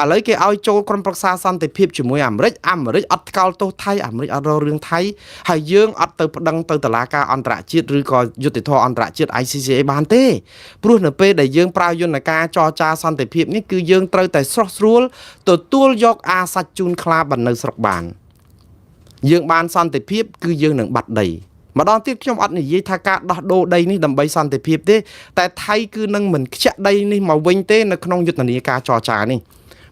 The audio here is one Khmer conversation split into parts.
ឥឡូវគេឲ្យចូលក្រុមប្រឹក្សាសន្តិភាពជាមួយអាមេរិកអាមេរិកអត់ថ្កោលទោសថៃអាមេរិកអត់រករឿងថៃហើយយើងអត់ទៅប្តឹងទៅតុលាការអន្តរជាតិឬក៏យុត្តិធម៌អន្តរជាតិ ICCA បានទេព្រោះនៅពេលដែលយើងប្រើយន្តការចរចាសន្តិភាពនេះគឺយើងត្រូវតែស្រស់ស្រួលទទួលយកអាសាច់ជូនខ្លាបណ្នៅស្រុកបានយើងបានសន្តិភាពគឺយើងនឹងបាត់ដីម្ដងទៀតខ្ញុំអត់និយាយថាការដោះដូរដីនេះដើម្បីសន្តិភាពទេតែថៃគឺនឹងមិនខ្ចាក់ដីនេះមកវិញទេនៅក្នុងយុទ្ធនាការចរចានេះ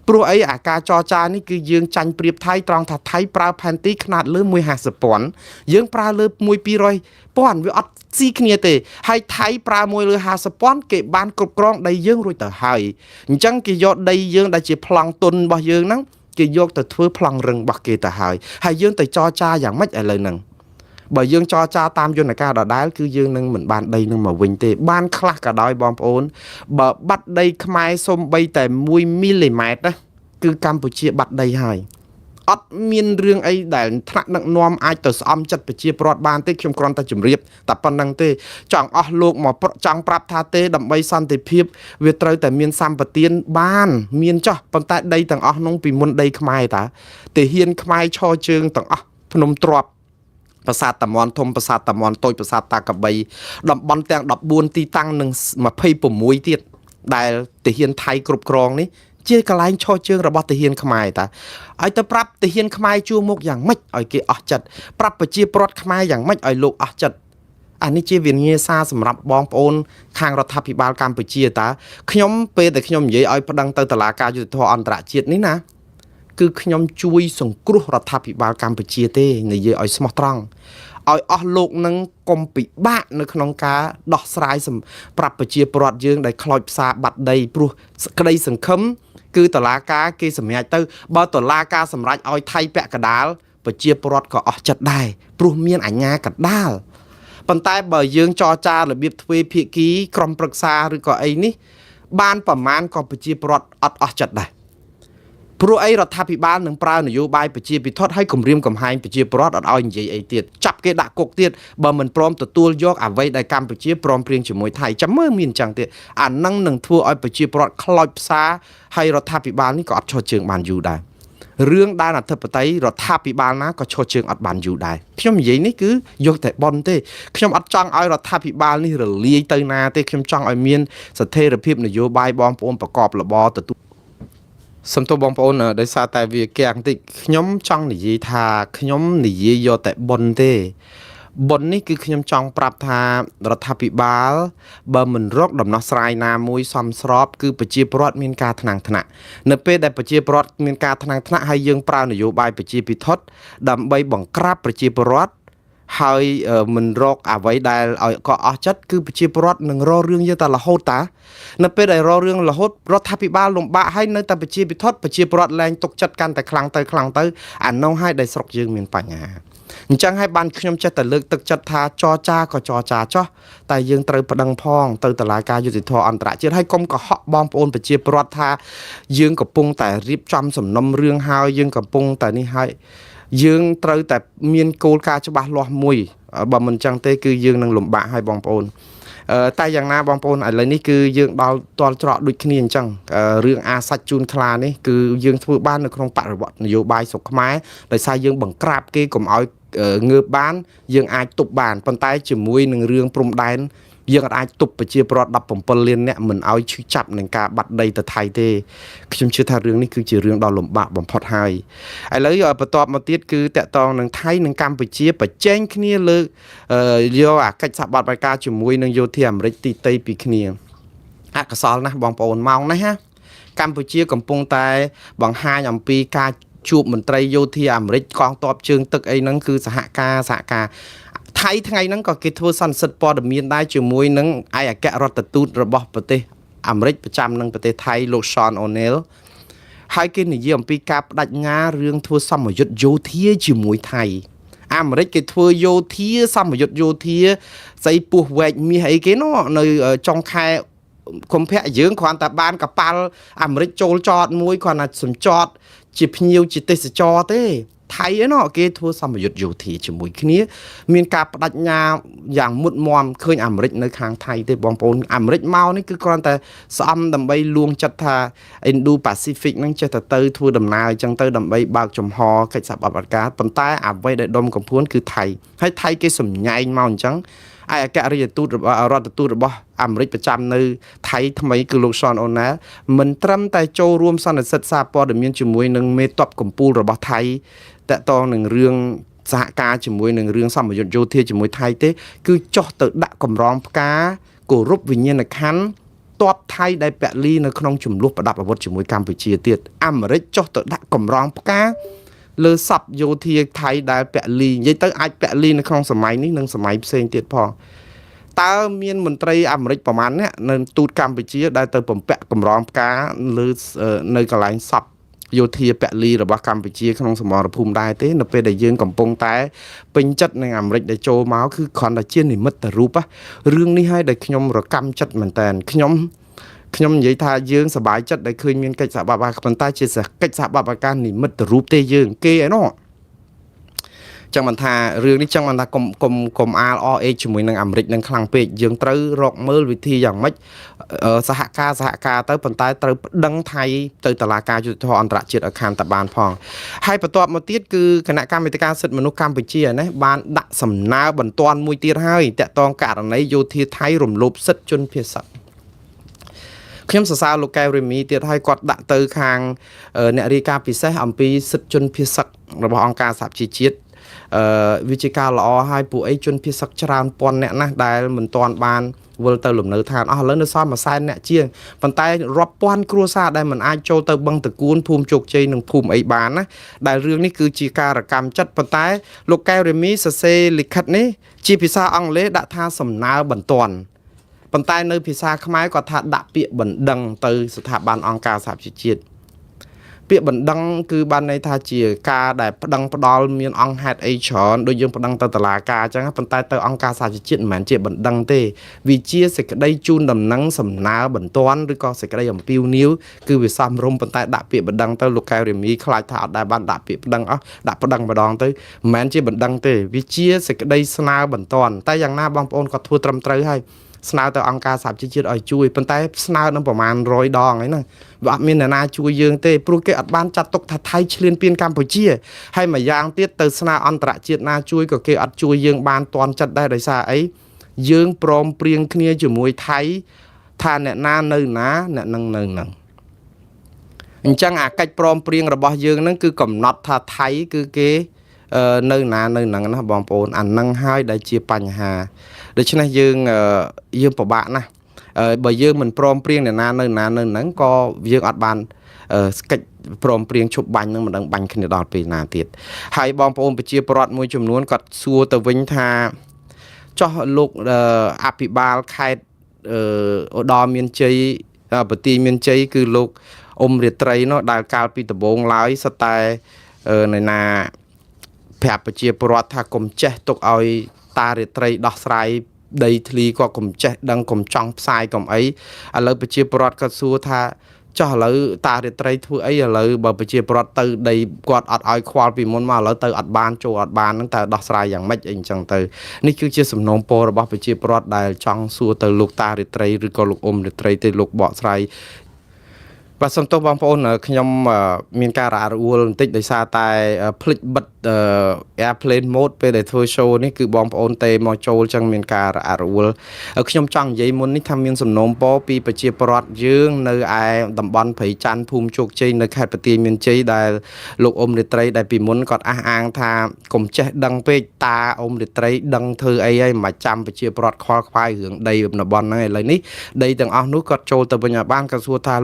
ព្រោះអីអាការចរចានេះគឺយើងចាញ់ប្រៀបថៃត្រង់ថាថៃប្រើផែនទីខ្នាតលើ150ពាន់យើងប្រើលើ1200ពាន់វាអត់ស៊ីគ្នាទេហើយថៃប្រើមួយលើ50ពាន់គេបានគ្រប់គ្រងដីយើងរួចទៅហើយអញ្ចឹងគេយកដីយើងដែលជាប្លង់ទុនរបស់យើងហ្នឹងគេយកទៅធ្វើប្លង់រឹងរបស់គេទៅហើយហើយយើងទៅចរចាយ៉ាងម៉េចឥឡូវហ្នឹងបើយើងចរចាតាមយន្តការដដែលគឺយើងនឹងមិនបានដីនឹងមកវិញទេបានខ្លះក៏ដោយបងប្អូនបើបាត់ដីខ្មែរសំបីតែ1មីលីម៉ែត្រណាគឺកម្ពុជាបាត់ដីហើយអត់មានរឿងអីដែលថ្នាក់ដឹកនាំអាចទៅស្អំចិត្តប្រជាពលរដ្ឋបានទេខ្ញុំគ្រាន់តែជម្រាបតែប៉ុណ្្នឹងទេចង់អស់លោកមកចង់ប្រាប់ថាទេដើម្បីសន្តិភាពវាត្រូវតែមានសម្បទានបានមានចោះប៉ុន្តែដីទាំងអស់នោះពីមុនដីខ្មែរតាទាហានខ្មែរឈរជើងទាំងអស់ភ្នំទ្របប្រាសាទតាមាន់ធំប្រាសាទតាមាន់តូចប្រាសាទតាកបីតំបន់ទាំង14ទីតាំងនិង26ទៀតដែលទាហានថៃគ្រប់គ្រងនេះជាកន្លែងឈរជើងរបស់ទាហានខ្មែរតាឲ្យទៅប្រាប់ទាហានខ្មែរជួមុខយ៉ាងម៉េចឲ្យគេអស់ចិត្តប្រាប់ប្រជាពលរដ្ឋខ្មែរយ៉ាងម៉េចឲ្យលោកអស់ចិត្តអានេះជាវិញ្ញាសាសម្រាប់បងប្អូនខាងរដ្ឋាភិបាលកម្ពុជាតាខ្ញុំពេលដែលខ្ញុំនិយាយឲ្យប្តឹងទៅតុលាការយុត្តិធម៌អន្តរជាតិនេះណាគឺខ្ញុំជួយសង្គ្រោះរដ្ឋាភិបាលកម្ពុជាទេនិយាយឲ្យស្មោះត្រង់ឲ្យអស់លោកនឹងកុំពិបាកនៅក្នុងការដោះស្រាយសម្រាប់ប្រជាពលរដ្ឋយើងដែលខ្លោចផ្សារបាត់ដីព្រោះក្តីសង្ឃឹមគឺតឡាការគេសម្រេចទៅបើតឡាការសម្រេចឲ្យថៃពាក់កដាលប្រជាពលរដ្ឋក៏អស់ចិត្តដែរព្រោះមានអាញាកដាលប៉ុន្តែបើយើងចរចារបៀបទ្វេភាគីក្រុមប្រឹក្សាឬក៏អីនេះបានប្រមាណក៏ប្រជាពលរដ្ឋអត់អស់ចិត្តដែរព្រោះអីរដ្ឋាភិបាលនឹងប្រើនយោបាយប្រជាពិធដ្ឋឲ្យគម្រាមកំហែងប្រជាពលរដ្ឋអត់ឲ្យនិយាយអីទៀតចាប់គេដាក់គុកទៀតបើមិនព្រមទទួលយកអ្វីដែលកម្ពុជាព្រមព្រៀងជាមួយថៃចាំមើលមានអញ្ចឹងទៀតអានឹងនឹងធ្វើឲ្យប្រជាពលរដ្ឋខ្លោចផ្សាហើយរដ្ឋាភិបាលនេះក៏អត់ឈរជើងបានយូរដែររឿងដែនអធិបតេយ្យរដ្ឋាភិបាលណាក៏ឈរជើងអត់បានយូរដែរខ្ញុំនិយាយនេះគឺយកតែប៉ុនទេខ្ញុំអត់ចង់ឲ្យរដ្ឋាភិបាលនេះរលាយទៅណាទេខ្ញុំចង់ឲ្យមានស្ថិរភាពនយោបាយបងប្អូនប្រកបរបរទទួលសំទោសបងប្អូនដោយសារតែវាកាំងតិចខ្ញុំចង់និយាយថាខ្ញុំនិយាយយកតែប៉ុនទេប៉ុននេះគឺខ្ញុំចង់ប្រាប់ថារដ្ឋាភិបាលបើមិនរកដំណោះស្រាយណាមួយសមស្របគឺប្រជាពលរដ្ឋមានការថ្នាំងថ្នាក់នៅពេលដែលប្រជាពលរដ្ឋមានការថ្នាំងថ្នាក់ហើយយើងប្រើនយោបាយប្រជាពិធដ្ឋដើម្បីបង្ក្រាបប្រជាពលរដ្ឋហើយមិនរកអ្វីដែលឲ្យក៏អស់ចិត្តគឺប្រជាពលរដ្ឋនឹងរករឿងយើងតែរហូតតានៅពេលដែលរករឿងរហូតរដ្ឋាភិបាលលំបាកហើយនៅតែប្រជាពិធដ្ឋប្រជាពលរដ្ឋលែងទុកចិត្តកាន់តែខ្លាំងទៅខ្លាំងទៅអានោះហើយដែលស្រុកយើងមានបញ្ហាអញ្ចឹងហើយបានខ្ញុំចេះតែលើកទឹកចិត្តថាចរចាក៏ចរចាចោះតែយើងត្រូវប្តឹងផងទៅតុលាការយុត្តិធម៌អន្តរជាតិហើយកុំកុហកបងប្អូនប្រជាពលរដ្ឋថាយើងកំពុងតែរៀបចំសំណុំរឿងហើយយើងកំពុងតែនេះហើយយើងត្រូវតែមានគោលការណ៍ច្បាស់លាស់មួយបើមិនចឹងទេគឺយើងនឹងលំបាកហើយបងប្អូនតែយ៉ាងណាបងប្អូនឥឡូវនេះគឺយើងដល់ទាល់ច្រកដូចគ្នាអញ្ចឹងរឿងអាសាច់ជូនខ្លានេះគឺយើងធ្វើបាននៅក្នុងបរិបទនយោបាយស្រុកខ្មែរដោយសារយើងបង្ក្រាបគេកុំឲ្យងើបបានយើងអាចទប់បានប៉ុន្តែជាមួយនឹងរឿងព្រំដែនយើងអាចទប់ប្រជាពលរដ្ឋ17លាននាក់មិនឲ្យឈឺចាប់នឹងការបាត់ដីទៅថៃទេខ្ញុំជឿថារឿងនេះគឺជារឿងដ៏លំបាកបំផុតហើយឥឡូវបន្ទាប់មកទៀតគឺតកតងនឹងថៃនិងកម្ពុជាប្រជែងគ្នាលើកយកអាកិច្ចសហប្រតិបត្តិការជាមួយនឹងយោធាអាមេរិកទីតីពីគ្នាអកុសលណាស់បងប្អូនម៉ោងនេះណាកម្ពុជាកំពុងតែបង្ហាញអំពីការជួបមន្ត្រីយោធាអាមេរិកកងទ័ពជើងទឹកអីហ្នឹងគឺសហការថៃថ្ងៃហ្នឹងក៏គេធ្វើសន្និសីទព័ត៌មានដែរជាមួយនឹងឯកអគ្គរដ្ឋទូតរបស់ប្រទេសអាមេរិកប្រចាំនឹងប្រទេសថៃលោក Sean O'Neill ហើយគេនិយាយអំពីការបដិញ្ញារឿងធ្វើសមយុទ្ធយោធាជាមួយថៃអាមេរិកគេធ្វើយោធាសមយុទ្ធយោធាស្អីពោះវែកមាសអីគេនោះនៅចុងខែកុម្ភៈយើងគ្រាន់តែបានកប៉ាល់អាមេរិកចូលចតមួយគ្រាន់តែសំចតជាភ្ញៀវជាទេសចរទេ ថៃឯណោះគេធ្វើសម្ពយុទ្ធយោធាជាមួយគ្នាមានការបដិញ្ញាយ៉ាងមុតមមឃើញអាមេរិកនៅខាងថៃទេបងប្អូនអាមេរិកមកនេះគឺគ្រាន់តែស្អំដើម្បីលួងចិត្តថា Indo-Pacific ហ្នឹងចេះតែទៅធ្វើដំណើរអញ្ចឹងទៅដើម្បីបើកចំហកិច្ចសហប្រតិបត្តិការប៉ុន្តែអ្វីដែលដុំកំភួនគឺថៃហើយថៃគេសម្ញែងមកអញ្ចឹងឯអគ្គរដ្ឋទូតរបស់រដ្ឋទូតរបស់អាមេរិកប្រចាំនៅថៃថ្មីគឺលោក Sean O'Neill មិនត្រឹមតែចូលរួមសន្និសីទសារព័ត៌មានជាមួយនឹងមេតបកម្ពុជារបស់ថៃតកតងនឹងរឿងសហការជាមួយនឹងរឿងសម្ពយុទ្ធយោធាជាមួយថៃទេគឺចុះទៅដាក់កម្រងផ្កាគោរពវិញ្ញាណក្ខន្ធតបថៃដែលពលីនៅក្នុងចំនួនប្រដាប់អាវុធជាមួយកម្ពុជាទៀតអាមេរិកចុះទៅដាក់កម្រងផ្កាលើសពយោធាថៃដែលពលីនិយាយទៅអាចពលីនៅក្នុងសម័យនេះនិងសម័យផ្សេងទៀតផងតើមានមន្ត្រីអាមេរិកប្រមាណអ្នកនៅទូតកម្ពុជាដែលទៅបំពាក់កម្រងផ្កាលើនៅកន្លែងសពយោធាពលីរបស់កម្ពុជាក្នុងសមរភូមិដែរទេនៅពេលដែលយើងកំពុងតែពេញចិត្តនឹងអាមេរិកដែលចូលមកគឺគ្រាន់តែជានិមិត្តរូបរឿងនេះហើយដែលខ្ញុំរកម្មចិត្តមែនតើខ្ញុំនិយាយថាយើងសប្បាយចិត្តដែលឃើញមានកិច្ចសហប្រតិបត្តិការប៉ុន្តែជាកិច្ចសហប្រតិបត្តិការនិមិត្តរូបទេយើងគេឯណោះចឹងមិនថារឿងនេះចឹងមិនថាកុំកុំកុំអាលអអេជាមួយនឹងអាមេរិកនឹងខ្លាំងពេកយើងត្រូវរកមើលវិធីយ៉ាងម៉េចសហការទៅប៉ុន្តែត្រូវប្តឹងថៃទៅតុលាការយុត្តិធម៌អន្តរជាតិឲ្យខានតបានផងហើយបន្ទាប់មកទៀតគឺគណៈកម្មាធិការសិទ្ធិមនុស្សកម្ពុជានេះបានដាក់សំណើបន្ទាន់មួយទៀតហើយតាក់ទងករណីយោធាថៃរំលោភសិទ្ធិជនភៀសសឹកខ្ញុំសរសើរលោកកែវរេមីទៀតហើយគាត់ដាក់ទៅខាងអ្នករាយការណ៍ពិសេសអំពីសិទ្ធិជនភៀសសឹករបស់អង្គការសហប្រជាជាតិវាជាការល្អហើយពួកអីជនភៀសសឹកច្រើនពាន់អ្នកណាស់ដែលមិនទាន់បានវិលទៅលំនៅឋានអស់ឥឡូវនៅសល់100,000អ្នកជាងប៉ុន្តែរាប់ពាន់គ្រួសារដែលមិនអាចចូលទៅបឹងតកួនភូមិជោគជ័យនិងភូមិអីបានណាដែលរឿងនេះគឺជាការរកម្មចិត្តប៉ុន្តែលោកកែវរេមីសរសេរលិខិតនេះជាភាសាអង់គ្លេសដាក់ថាសំណើបន្ទាន់ប៉ុន្តែនៅភាសាខ្មែរគាត់ថាដាក់ពាក្យបណ្ដឹងទៅស្ថាប័នអង្គការសហប្រជាជាតិពាក្យបណ្ដឹងគឺបានន័យថាជាការដែលប្តឹងផ្ដាល់មានអង្គហេតុអីច្រើនដូចយើងប្តឹងទៅតុលាការអញ្ចឹងប៉ុន្តែទៅអង្គការសហប្រជាជាតិមិនមែនជាបណ្ដឹងទេវាជាសេចក្តីជូនដំណឹងសំណើបន្ទាន់ឬក៏សេចក្តីអំពាវនាវគឺវាសមរម្យប៉ុន្តែដាក់ពាក្យបណ្ដឹងទៅលោកកែវរេមីខ្លាចថាអត់ដែលបានដាក់ពាក្យប្តឹងអស់ដាក់ប្តឹងម្ដងទៅមិនមែនជាបណ្ដឹងទេវាជាសេចក្តីស្នើបន្ទាន់តែយ៉ាងណាបងប្អូនក៏ធ្វើត្រឹមត្រូវហើយស្នើទៅអង្គការសហប្រជាជាតិឲ្យជួយប៉ុន្តែស្នើនឹងប្រមាណ100ដងហើយហ្នឹងវាអត់មានអ្នកណាជួយយើងទេព្រោះគេអត់បានចាត់ទុកថាថៃឈ្លានពានកម្ពុជាហើយមួយយ៉ាងទៀតទៅស្នើអន្តរជាតិណាជួយក៏គេអត់ជួយយើងបានទាន់ចិត្តដែរដោយសារអីយើងព្រមព្រៀងគ្នាជាមួយថៃថាអ្នកណានៅណាអ្នកនឹងនៅនឹងអញ្ចឹងអាកិច្ចព្រមព្រៀងរបស់យើងហ្នឹងគឺកំណត់ថាថៃគឺគេនៅណានៅហ្នឹងណាបងប្អូនអាហ្នឹងហើយដែលជាបញ្ហាដូច្នេះយើងយើងពិបាកណាស់បើយើងមិនព្រមព្រៀងអ្នកណានៅណានៅហ្នឹងក៏យើងអត់បានកិច្ចព្រមព្រៀងឈប់បាញ់នឹងមិនដឹងបាញ់គ្នាដល់ពេលណាទៀតហើយបងប្អូនប្រជាពលរដ្ឋមួយចំនួនគាត់សួរទៅវិញថាចោះលោកអភិបាលខេត្តឧត្តរមានជ័យប្រទីមានជ័យគឺលោកអ៊ុំរាត្រីនោះដែលកាលពីដំបូងឡើយសុទ្ធតែនៅណាប្រាប់ប្រជាពលរដ្ឋថាកុំចេះទុកឲ្យតារាត្រីដោះស្រាយដីធ្លីក៏កុំចេះដឹងកុំចង់ផ្សាយកុំអីឥឡូវប្រជាពលរដ្ឋក៏សួរថាចោះឥឡូវតារាត្រីធ្វើអីឥឡូវបើប្រជាពលរដ្ឋទៅដីគាត់អត់ឲ្យខ្វល់ពីមុនមកឥឡូវទៅអត់បានចូលអត់បានហ្នឹងតើដោះស្រាយយ៉ាងម៉េចអីអញ្ចឹងទៅនេះគឺជាសំណូមពររបស់ប្រជាពលរដ្ឋដែលចង់សួរទៅលោកតារាត្រីឬក៏លោកអ៊ុំរាត្រីទេលោកបកស្រាយបាទសូមទោសបងប្អូនខ្ញុំមានការរអាក់រអួលបន្តិចដោយសារតែភ្លេចបិទ airplane mode ពេលដែលធ្វើ show នេះគឺបងប្អូនទេមកចូលចឹងមានការរអាក់រអួលខ្ញុំចង់និយាយមុននេះថាមានសំណូមពរពីប្រជាពលរដ្ឋយើងនៅឯតំបន់ព្រៃច័ន្ទភូមិជោគជ័យនៅខេត្តបន្ទាយមានជ័យដែលលោកអ៊ុំរាត្រីដែលពីមុនគាត់អះអាងថាកុំចេះដឹងពេកតាអ៊ុំរាត្រីដឹងធ្វើអីហើយមិនចាំប្រជាពលរដ្ឋខ្វល់ខ្វាយរឿងដីតំបន់ហ្នឹងឥឡូវនេះដីទាំងអស់នោះគាត់ចូលទៅវិញឲ្យបានគាត់សួរថា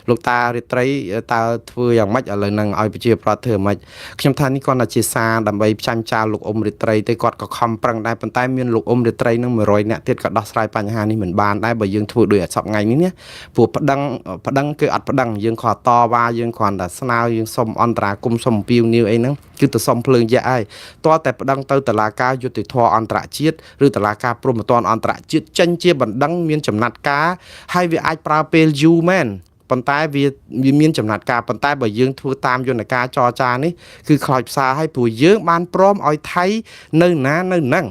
លោកតារាត្រីតើធ្វើយ៉ាងម៉េចឥឡូវហ្នឹងឲ្យប្រជាពលរដ្ឋធ្វើយ៉ាងម៉េចខ្ញុំថានេះគាត់តែជាសារដើម្បីផ្ចាញ់ចាលលោកអ៊ុំរាត្រីទេគាត់ក៏ខំប្រឹងដែរប៉ុន្តែមានលោកអ៊ុំរាត្រីនឹង100នាក់ទៀតក៏ដោះស្រាយបញ្ហានេះមិនបានដែរបើយើងធ្វើដូចអាសប្តាហ៍ថ្ងៃនេះណាព្រោះប្តឹងគឺអត់ប្តឹងយើងគ្រាន់តវ៉ាយើងគ្រាន់តែស្នើយើងសុំអន្តរាគមន៍សុំអំពាវនាវអីហ្នឹងគឺទៅសុំភ្លើងយៈហើយតើតែប្តឹងទៅតុលាការយុត្តិធម៌អន្តរជាតិឬតុលាការព្រហ្មទណ្ឌអន្តរជាតិចេញជាបណ្ដឹងមានចំណាត់ការហើយវាអាចប្រើពេលយូរមែន ប៉ុន្តែវាវាមានចំណាត់ការប៉ុន្តែបើយើងធ្វើតាមយន្តការចរចានេះគឺខ្លោចផ្សាឲ្យព្រោះយើងបានព្រមឲ្យថៃនៅណានៅនឹ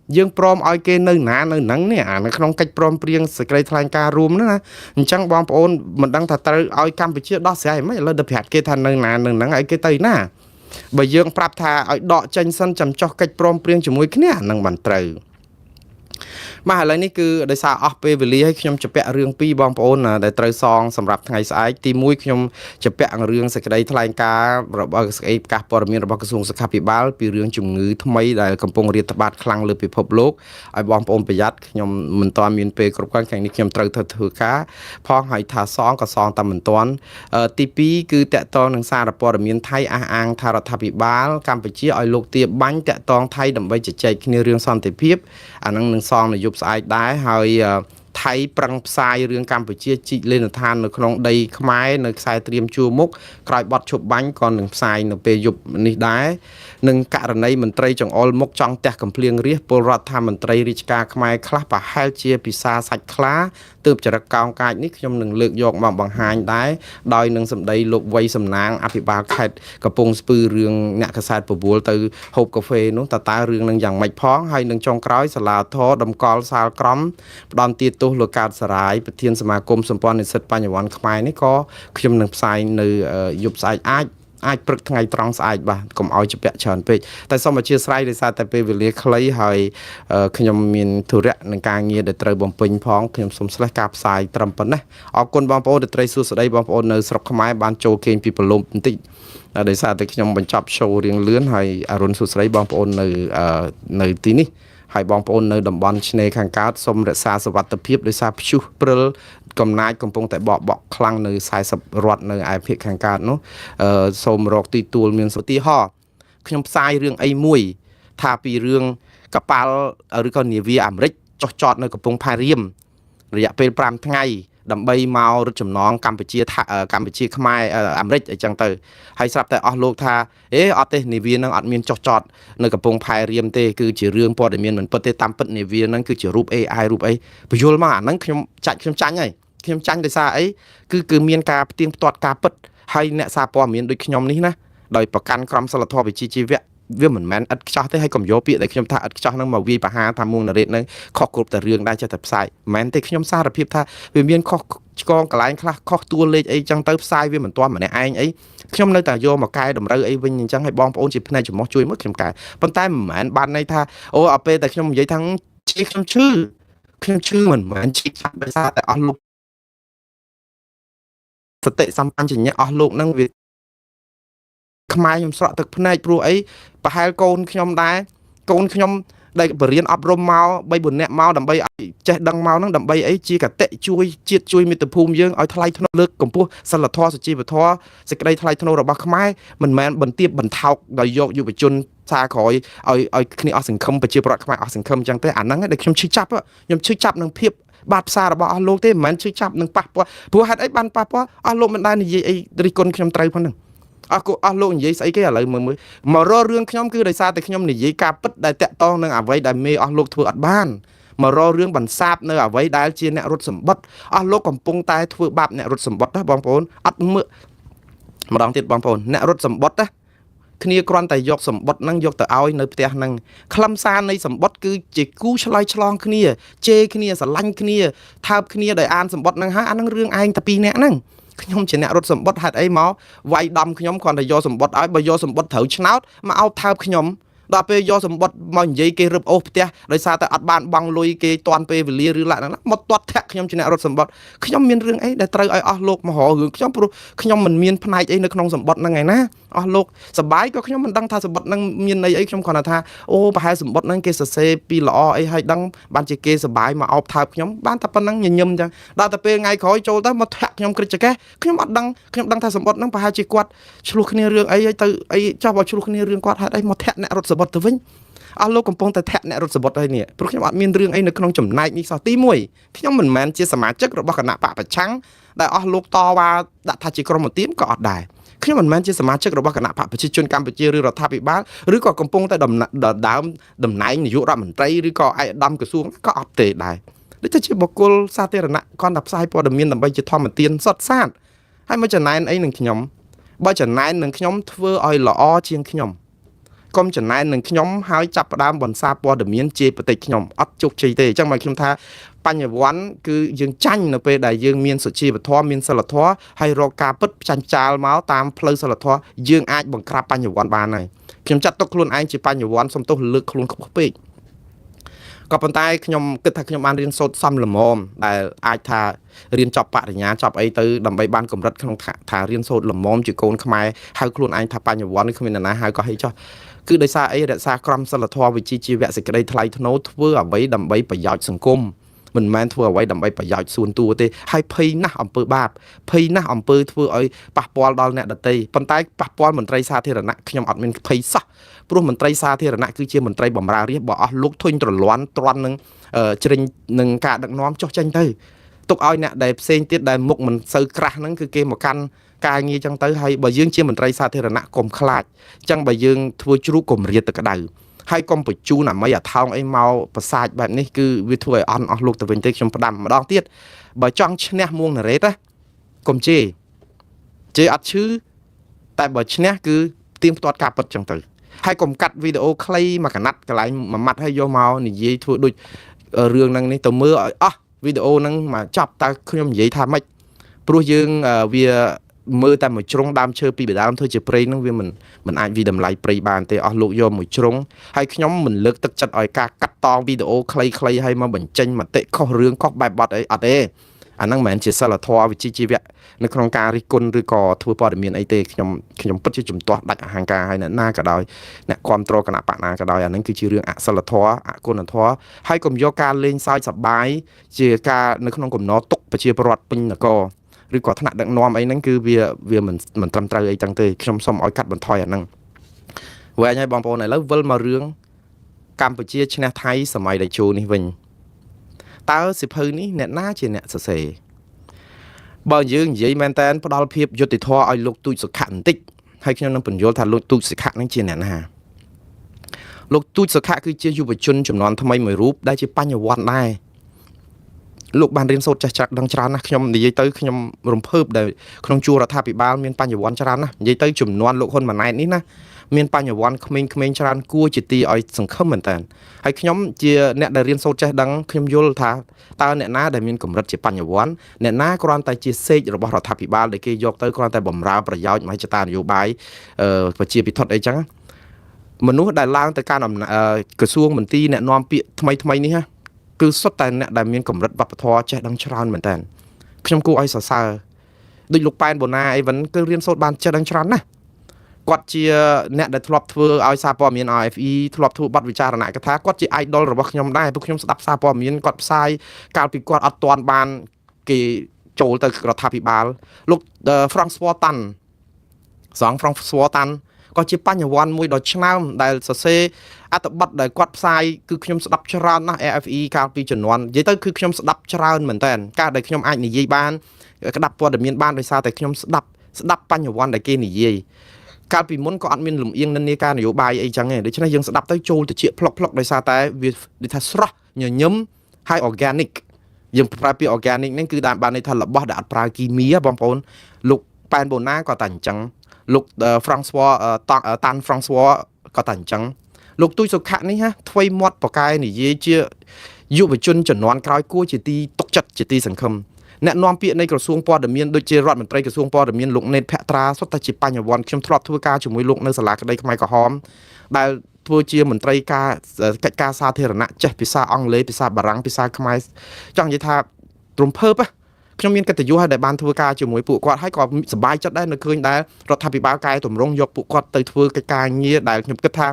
ងយើងព្រមឲ្យគេនៅណានៅនឹងនេះអានៅក្នុងកិច្ចព្រមព្រៀងសេចក្តីថ្លែងការណ៍រួមហ្នឹងណាអញ្ចឹងបងប្អូនមិនដឹងថាត្រូវឲ្យកម្ពុជាដោះស្រាយមិនឥឡូវទៅប្រាប់គេថានៅណានៅនឹងឲ្យគេទៅណាបើយើងប្រាប់ថាឲ្យដកចេញសិនចាំចោះកិច្ចព្រមព្រៀងជាមួយគ្នាអានឹងមិនត្រូវបាទឥឡូវនេះគឺដោយសារអស់ពេលវេលាហើយខ្ញុំជពាក់រឿងពីរបងប្អូនដែលត្រូវសងសម្រាប់ថ្ងៃស្អែកទី1ខ្ញុំជពាក់រឿងសេចក្តីថ្លែងការណ៍របស់សេចក្តីប្រកាសព័ត៌មានរបស់ក្រសួងសុខាភិបាលពីរឿងជំងឺថ្មីដែលកំពុងរាតត្បាតខ្លាំងលើពិភពលោកឲ្យបងប្អូនប្រយ័ត្នខ្ញុំមិនទាន់មានពេលគ្រប់គ្រាន់ថ្ងៃនេះខ្ញុំត្រូវធ្វើការផងហើយថាសងក៏សងតែមិនទាន់ទី2គឺតកតងនឹងសារព័ត៌មានថៃអះអាងថារដ្ឋាភិបាលកម្ពុជាឲ្យលោកទាបាញ់តកតងថៃដើម្បីជជែកគ្នារឿងសន្តិភាពអានឹងនឹងសងនយោបាយស្អែកដែរហើយថៃប្រឹងផ្សាយរឿងកម្ពុជាជីកលេនដ្ឋាននៅក្នុងដីខ្មែរនៅខ្សែត្រៀមជួរមុខក្រោយបត់ឈប់បាញ់ក៏នឹងផ្សាយនៅពេលយប់នេះដែរនឹងករណីមន្ត្រីចង្អុលមុខចង់ទះកំភ្លៀងរាជពលរដ្ឋថាមន្ត្រីរាជការខ្មែរខ្លះប្រហែលជាពិសាសាច់ខ្លាទើបចរិតកោងកាចនេះខ្ញុំនឹងលើកយកមកបង្ហាញដែរដោយនឹងសម្ដីលោកវ័យសំណាងអភិបាលខេត្តកំពង់ស្ពឺរឿងអ្នកកសែតពវល់ទៅហូបកាហ្វេនោះតើរឿងនឹងយ៉ាងម៉េចផងហើយនឹងចុងក្រោយសាលាធរតម្កល់សាលក្រមផ្ដន្ទាទោសលោកកើតសរាយប្រធានសមាគមសម្ព័ន្ធនិស្សិតបញ្ញវន្តខ្មែរនេះក៏ខ្ញុំនឹងផ្សាយនៅយប់ស្អែកអាចព្រឹកថ្ងៃត្រង់ស្អែកបាទកុំឲ្យជពាក់ច្រើនពេកតែសូមអធិស្ឋានដោយសារតែពេលវេលាខ្លីហើយខ្ញុំមានធុរៈនឹងការងារដែលត្រូវបំពេញផងខ្ញុំសូមស្លេះការផ្សាយត្រឹមប៉ុណ្ណេះអរគុណបងប្អូនដែលត្រីសួស្តីបងប្អូននៅស្រុកខ្មែរបានចូលគេងពីព្រលំបន្តិចដោយសារតែខ្ញុំបញ្ចប់ show រៀងលឿនហើយអរុនសួស្តីបងប្អូននៅទីនេះហើយបងប្អូននៅតំបន់ឆ្នេរខាងកើតសូមរក្សាសុវត្ថិភាពដោយសារព្យុះព្រិលកំណាចកំពុងតែបកបក់ខ្លាំងនៅ40រដ្ឋនៅឯភាគខាងកើតនោះសូមរកទីទួលមានឧទាហរណ៍ខ្ញុំផ្សាយរឿងអីមួយថាពីរឿងកប៉ាល់ឬក៏នាវាអាមេរិកចុះចតនៅកំពង់ផែរៀមរយៈពេល5ថ្ងៃដើម្បីមករត់ចំណងកម្ពុជាកម្ពុជាខ្មែរអាមេរិកអីចឹងទៅហើយស្រាប់តែអស់លោកថាអេអត់ទេនាវានឹងអត់មានចុះចតនៅកំពង់ផែរៀមទេគឺជារឿងព័ត៌មានមិនពិតទេតាមពិតនាវានឹងគឺជារូប AI រូបអីបញ្យល់មកអាហ្នឹងខ្ញុំចាច់ខ្ញុំចាញ់ហើយខ្ញុំចាញ់ដោយសារអីគឺមានការផ្ទៀងផ្ទាត់ការពិតហើយអ្នកសារព័ត៌មានដូចខ្ញុំនេះណាដោយប្រកាន់ក្រមសីលធម៌វិជ្ជាជីវៈវាមិនមែនឥតខ្ចោះទេហើយកុំយកពាក្យដែលខ្ញុំថាឥតខ្ចោះហ្នឹងមកវាយប្រហារថាមួងណារ៉េតហ្នឹងខុសគ្រប់តែរឿងដែរចេះតែផ្សាយមិនមែនទេខ្ញុំសារភាពថាវាមានខុសឆ្គងកន្លែងខ្លះខុសតួលេខអីចឹងទៅផ្សាយវាមិនទាន់ម្នាក់ឯងអីខ្ញុំនៅតែយកមកកែតម្រូវអីវិញអញ្ចឹងឲ្យបងប្អូនជាផ្នែកចំោះជួយមកខ្ញុំកែប៉ុន្តែមិនមែនបានន័យថាអូអត់ពេលតែខ្ញុំនិយាយថាជាខ្ញុំឈឺខ្ញុំឈឺមិនមែនឈឺចាប់ដោយសារតែអស់លោកសតិសម្បញ្ញៈអស់លោកហ្នឹងវាខ្មែរខ្ញុំស្រក់ទឹកភ្នែកព្រោះអីប្រហែលកូនខ្ញុំដែរកូនខ្ញុំដែលបរៀនអប់រំមក3 4នាក់មកដើម្បីឲ្យចេះដឹងមកហ្នឹងដើម្បីអីជាកតិជួយជាតិជួយមាតុភូមិយើងឲ្យថ្លៃថ្នូរលើកកម្ពស់សិលធម៌សុជីវធម៌សេចក្តីថ្លៃថ្នូររបស់ខ្មែរមិនមែនបន្ទាបបន្ថោកដោយយកយុវជនសារក្រោយឲ្យគ្នាអស់សង្ឃឹមប្រជាពលរដ្ឋខ្មែរអស់សង្ឃឹមអញ្ចឹងទេអាហ្នឹងដែលខ្ញុំឈឺចាប់ខ្ញុំឈឺចាប់នឹងភាពបាតផ្សាររបស់អស់លោកទេមិនមែនឈឺចាប់នឹងប៉ះពាល់ព្រោះហេតុអីបានប៉ះពាល់អស់លោកមិនដែលនិយាយអីរិះគន់ខ្ញុំត្រូវផងហ្នឹងអស់អស់លោកនិយាយស្អីគេឥឡូវមើលមើលមករករឿងខ្ញុំគឺដោយសារតែខ្ញុំនិយាយការពិតដែលតាក់ទងនឹងអ្វីដែលមេអស់លោកធ្វើអត់បានមករករឿងបន្សាបនៅអ្វីដែលជាអ្នករត់សម្បត្តិអស់លោកកំពុងតែធ្វើបាបអ្នករត់សម្បត្តិណាបងប្អូនអត់មើលម្ដងទៀតបងប្អូនអ្នករត់សម្បត្តិណាគ្នាគ្រាន់តែយកសម្បត្តិហ្នឹងយកទៅឲ្យនៅផ្ទះហ្នឹងខ្លឹមសារនៃសម្បត្តិគឺជាគូឆ្លើយឆ្លងគ្នាជេរគ្នាស្រឡាញ់គ្នាថើបគ្នាដោយអានសម្បត្តិហ្នឹងហើយអាហ្នឹងរឿងឯងតែពីរនាក់ហ្នឹងខ្ញុំជាអ្នករត់សម្បត្តិហេតុអីមកវាយដំខ្ញុំគ្រាន់តែយកសម្បត្តិឲ្យបើយកសម្បត្តិត្រូវឆ្នោតមកអោបថើបខ្ញុំដល់ពេលយកសម្បត្តិមកនិយាយគេរឹបអូសផ្ទះដោយសារតែអត់បានបង់លុយគេតាន់ពេលវេលាឬឡាក់ហ្នឹងមកទាត់ធាក់ខ្ញុំជាអ្នករត់សម្បត្តិខ្ញុំមានរឿងអីដែលត្រូវឲ្យអស់លោកមករករឿងខ្ញុំព្រោះខ្ញុំមិនមានផ្នែកអីនៅក្នុងសម្បត្តិហ្នឹងឯណាអស់លោកសបាយក៏ខ្ញុំមិនដឹងថាសម្បត្តិហ្នឹងមានន័យអីខ្ញុំគ្រាន់តែថាអូប្រហែលសម្បត្តិហ្នឹងគេសរសេរពីល្អអីឲ្យដឹងបានជាគេសបាយមកអោបថើបខ្ញុំបានតែប៉ុណ្្នឹងញញឹមចឹងដល់តែពេលថ្ងៃក្រោយចូលទៅមកធាក់ខ្ញុំក្រិចចកេះខ្ញុំអត់ដឹងខ្ញុំដឹងថាសម្បត្តិហ្នឹងប្រហែលជាគាត់ឆ្លោះគ្នារឿងអីហើយទៅអីចោះបើឆ្លោះគ្នារឿងគាត់ហេតុអីមកធាក់អ្នករត់សម្បត្តិទៅវិញអស់លោកកំពុងតែធាក់អ្នករត់សម្បត្តិហើយនេះព្រោះខ្ញុំអត់មានរឿងអីនៅក្នុងចំណែកនេះសោះទី1ខ្ញុំមិនមែនជាសមាជិករបស់គណៈបកប្រឆាំងដែលអស់លោកតវ៉ាដាក់ថាជាក្រុមឧទាមក៏អត់ដែរខ្ញុំមិនមែនជាសមាជិករបស់គណៈបកប្រជាជនកម្ពុជាឬរដ្ឋាភិបាលឬក៏កំពុងតែដើមតំណែងនាយករដ្ឋមន្ត្រីឬក៏ឯកឧត្តមក្រសួងក៏អត់ទេដែរដូចជាបុគ្គលសាធារណៈគ្រាន់តែផ្សាយព័ត៌មានដើម្បីជាធម្មទានសុទ្ធសាធ ហើយមកចំណែនអីនឹងខ្ញុំបើចំណែននឹងខ្ញុំធ្វើឲ្យល្អជាងខ្ញុំកុំចំណែននឹងខ្ញុំហើយចាប់ផ្ដើមបន្សាបព័ត៌មានជាប្រតិចខ្ញុំអត់ជោគជ័យទេអញ្ចឹងមកខ្ញុំថាបញ្ញវន្តគឺយើងចាញ់នៅពេលដែលយើងមានសុជីវធម៌មានសិលធម៌ហើយរកការពិតផ្ចាញ់ចាលមកតាមផ្លូវសិលធម៌យើងអាចបង្ក្រាបបញ្ញវន្តបានហើយខ្ញុំចាត់ទុកខ្លួនឯងជាបញ្ញវន្តសំទោសលើកខ្លួនខ្ពស់ពេកក៏ប៉ុន្តែខ្ញុំគិតថាខ្ញុំបានរៀនសូត្រសំល្មមដែលអាចថារៀនចប់បរិញ្ញាចប់អីទៅដើម្បីបានកម្រិតក្នុងថារៀនសូត្រល្មមជាកូនខ្មែរហៅខ្លួនឯងថាបញ្ញវន្តនេះគ្មាននរណាហៅក៏ហីចោះគឺដោយសារអីរក្សាក្រមសីលធម៌វិជ្ជាជីវៈសេចក្តីថ្លៃថ្នូរធ្វើអ្វីដើម្បីប្រយោជន៍សង្គមមិនមែនធ្វើអ្វីដើម្បីប្រយោជន៍សួនតួទេហើយភ័យណាស់អំពើបាបភ័យណាស់អំពើធ្វើឲ្យប៉ះពាល់ដល់អ្នកដទៃប៉ុន្តែប៉ះពាល់មន្ត្រីសាធារណៈខ្ញុំអត់មានភ័យសោះព្រោះមន្ត្រីសាធារណៈគឺជាមន្ត្រីបម្រើរាស្ត្របើអស់លោកធុញទ្រលាន់ទ្រាន់នឹងជ្រិញនឹងការដឹកនាំចុះចេញទៅទុកឲ្យអ្នកដែលផ្សេងទៀតដែលមុខមិនសូវក្រាស់ហ្នឹងគឺគេមកកាន់ការងារចឹងទៅហើយបើយើងជាមន្ត្រីសាធារណៈកុំខ្លាចចឹងបើយើងធ្វើជ្រូកកុំរាតទឹកក្តៅហើយកុំបញ្ជូនអាមីអាថោងអីមកប្រសាចបែបនេះគឺវាធ្វើឲ្យអន់អស់លោកទៅវិញទេខ្ញុំផ្ដាំម្ដងទៀតបើចង់ឈ្នះមួងណារ៉េតណាកុំជេរជេរអត់ឈឺតែបើឈ្នះគឺទៀងផ្ទាត់ការពិតចឹងទៅហើយកុំកាត់វីដេអូខ្លីមួយកណាត់កន្លែងមួយម៉ាត់ហើយយកមកនិយាយធ្វើដូចរឿងហ្នឹងនេះទៅមើលឲ្យអស់វីដេអូហ្នឹងមកចាប់តើខ្ញុំនិយាយថាម៉េចព្រោះយើងវាមើលតែមួយជ្រុងដើមឈើពីដើមធ្វើជាព្រៃហ្នឹងវាមិនអាចវិតម្លៃព្រៃបានទេអស់លោកយកមួយជ្រុងហើយខ្ញុំមិនលើកទឹកចិត្តឲ្យការកាត់តវីដេអូខ្លីៗហើយមកបញ្ចេញមតិខុសរឿងខុសបែបបទអីអត់ទេអាហ្នឹងមិនមែនជាសិលធម៌វិជ្ជាជីវៈនៅក្នុងការរិះគន់ឬក៏ធ្វើព័ត៌មានអីទេខ្ញុំពិតជាជំទាស់ដាច់អហង្ការហើយអ្នកណាក៏ដោយអ្នកគ្រប់គ្រងគណៈបកណាក៏ដោយអាហ្នឹងគឺជារឿងអសិលធម៌អគុណធម៌ហើយកុំយកការលេងសើចសប្បាយជាការនៅក្នុងកំណរទុកប្រជាពលរដ្ឋពេញនគរឬក៏ថ្នាក់ដឹកនាំអីហ្នឹងគឺវាមិនត្រឹមត្រូវអីចឹងទេខ្ញុំសូមឲ្យកាត់បន្ថយអាហ្នឹងវែងហើយបងប្អូនឥឡូវវិលមករឿងកម្ពុជាឈ្នះថៃសម័យតេជោនេះវិញតើសិភៅនេះអ្នកណាជាអ្នកសរសេរបើយើងនិយាយមែនតើផ្ដល់ភាពយុត្តិធម៌ឲ្យលោកទូចសុខៈបន្តិចហើយខ្ញុំនឹងពន្យល់ថាលោកទូចសុខៈនឹងជាអ្នកណាលោកទូចសុខៈគឺជាយុវជនចំនួនថ្មីមួយរូបដែលជាបញ្ញវន្តដែរលោកបានរៀនសូត្រចេះច្រាក់ដឹងច្រើនណាស់ខ្ញុំនិយាយទៅខ្ញុំរំភើបដែលក្នុងជួររដ្ឋាភិបាលមានបញ្ញវន្តច្រើនណាស់និយាយទៅចំនួនលោកហ៊ុនម៉ាណែតនេះណាមានបញ្ញវន្តក្មេងៗច្រើនគួរជាទីឲ្យសង្ឃឹមមែនតើហើយខ្ញុំជាអ្នកដែលរៀនសូត្រចេះដឹងខ្ញុំយល់ថាតើអ្នកណាដែលមានកម្រិតជាបញ្ញវន្តអ្នកណាគ្រាន់តែជាសេករបស់រដ្ឋាភិបាលដែលគេយកទៅគ្រាន់តែបំរើប្រយោជន៍មហិច្ឆតានយោបាយប្រជាពិធដ្ឋអីចឹងមនុស្សដែលឡើងទៅកាន់ក្រសួងមន្ទីរអ្នកនាំពាក្យថ្មីៗនេះណាគឺសុទ្ធតែអ្នកដែលមានកម្រិតវប្បធម៌ចេះដឹងច្រើនមែនតើខ្ញុំគួរឲ្យសរសើរដូចលោកប៉ែនបូណាអីវិញគឺរៀនសូត្របានចេះដឹងច្រើនណាស់គាត់ជាអ្នកដែលធ្លាប់ធ្វើឲ្យសារព័ត៌មាន RFE ធ្លាប់ធ្វើបទវិចារណកថាគាត់ជា idol របស់ខ្ញុំដែរព្រោះខ្ញុំស្ដាប់សារព័ត៌មានគាត់ផ្សាយកាលពីគាត់អត់ទាន់បានគេចូលទៅរដ្ឋាភិបាលលោក François Tan សង François Tan ក៏ជាបញ្ញវន្តមួយដ៏ឆ្នើមដែលសរសេរអត្ថបទដែលគាត់ផ្សាយគឺខ្ញុំស្ដាប់ច្រើនណាស់ AFE កាលពីជំនាន់និយាយទៅគឺខ្ញុំស្ដាប់ច្រើនមែនតើការដែលខ្ញុំអាចនិយាយបានក្តាប់ព័ត៌មានបានដោយសារតែខ្ញុំស្ដាប់បញ្ញវន្តដែលគេនិយាយកាលពីមុនក៏អត់មានលំអៀងនិន្នាការនយោបាយអីចឹងទេដូច្នេះយើងស្ដាប់ទៅចូលទៅជាផ្លុកផ្លុកដោយសារតែវាដូចថាស្រស់ញញឹមហើយ organic យើងប្រើពាក្យ organic ហ្នឹងគឺបានន័យថារបស់ដែលអត់ប្រើគីមីបងប្អូនលោកប៉ែនបូណាក៏តែអញ្ចឹងលោក François តាន់ François ក៏តែអញ្ចឹងលោកទូចសុខៈនេះហ่ะថ្វីមាត់ប្រកែនិយាយជាយុវជនជំនាន់ក្រោយគួរជាទីទុកចិត្តជាទីសង្ឃឹមអ្នកនាំពាក្យនៃក្រសួងព័ត៌មានដូចជារដ្ឋមន្ត្រីក្រសួងព័ត៌មានលោកណេតភក្ត្រាសុទ្ធតែជាបញ្ញវន្តខ្ញុំធ្លាប់ធ្វើការជាមួយលោកនៅសាលាក្តីខ្មែរក្រហមដែលធ្វើជាមន្ត្រីការកិច្ចការសាធារណៈចេះភាសាអង់គ្លេសភាសាបារាំងភាសាខ្មែរចង់និយាយថារំភើបខ្ញុំមានកិត្តិយសហើយដែលបានធ្វើការជាមួយពួកគាត់ហើយក៏សប្បាយចិត្តដែរនៅឃើញដែលរដ្ឋាភិបាលកែតម្រង់យកពួកគាត់ទៅធ្វើកិច្ចការងារដែលខ្ញុំគិតថា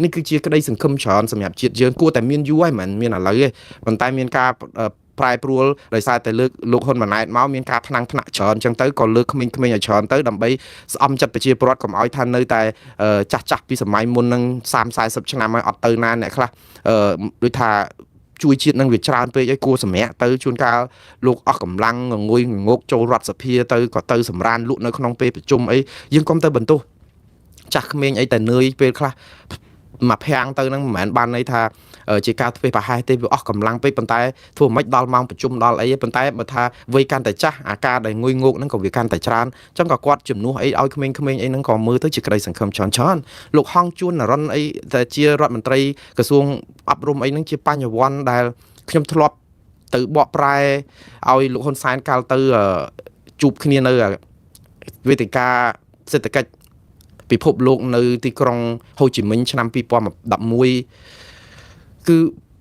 នេះគឺជាក្តីសង្ឃឹមច្រើនសម្រាប់ជាតិយើងគួរតែមានយូរហើយមិនមែនមានឥឡូវទេប៉ុន្តែមានការប្រែប្រួលដោយសារតែលើកលោកហ៊ុនម៉ាណែតមកមានការថ្នាំងថ្នាក់ច្រើនអញ្ចឹងទៅក៏លើកក្មេងៗឲ្យច្រើនទៅដើម្បីស្អំចិត្តប្រជាពលរដ្ឋកុំឲ្យថានៅតែចាស់ចាស់ពីសម័យមុននឹង30 40ឆ្នាំហើយអត់ទៅណាអ្នកខ្លះដូចថាជួយជាតិនឹងវាច្រើនពេកឲ្យគួរសម្រាកទៅជួនកាលលោកអស់កម្លាំងងងុយងោកចូលរដ្ឋសភាទៅក៏ទៅសម្រានលក់នៅក្នុងពេលប្រជុំអីយើងកុំទៅបន្ទោសចាស់ក្មេងអីតែនឿយពេលខ្លះមកភាំងទៅហ្នឹងមិនមែនបានន័យថា ជាការធ្វេសប្រហែសទេវាអស់កម្លាំងពេកប៉ុន្តែធ្វើមិនដល់ម៉ោងប្រជុំដល់អីប៉ុន្តែបើថាវ័យកាន់តែចាស់អាការដែលងុយងោកហ្នឹងក៏វាកាន់តែច្រើនអញ្ចឹងក៏គាត់ជំនួសអីឲ្យក្មេងៗអីហ្នឹងក៏មើលទៅជាក្តីសង្ឃឹមច្រើនច្រើនលោកហងជួននរុនអីតែជារដ្ឋមន្ត្រីក្រសួងអប់រំអីហ្នឹងជាបញ្ញវន្តដែលខ្ញុំធ្លាប់ទៅបកប្រែឲ្យលោកហ៊ុនសែនកាលទៅជួបគ្នានៅវេទិកាសេដ្ឋកិច្ចពិភពលោកនៅទីក្រុងហូជីមិញឆ្នាំ2011គឺ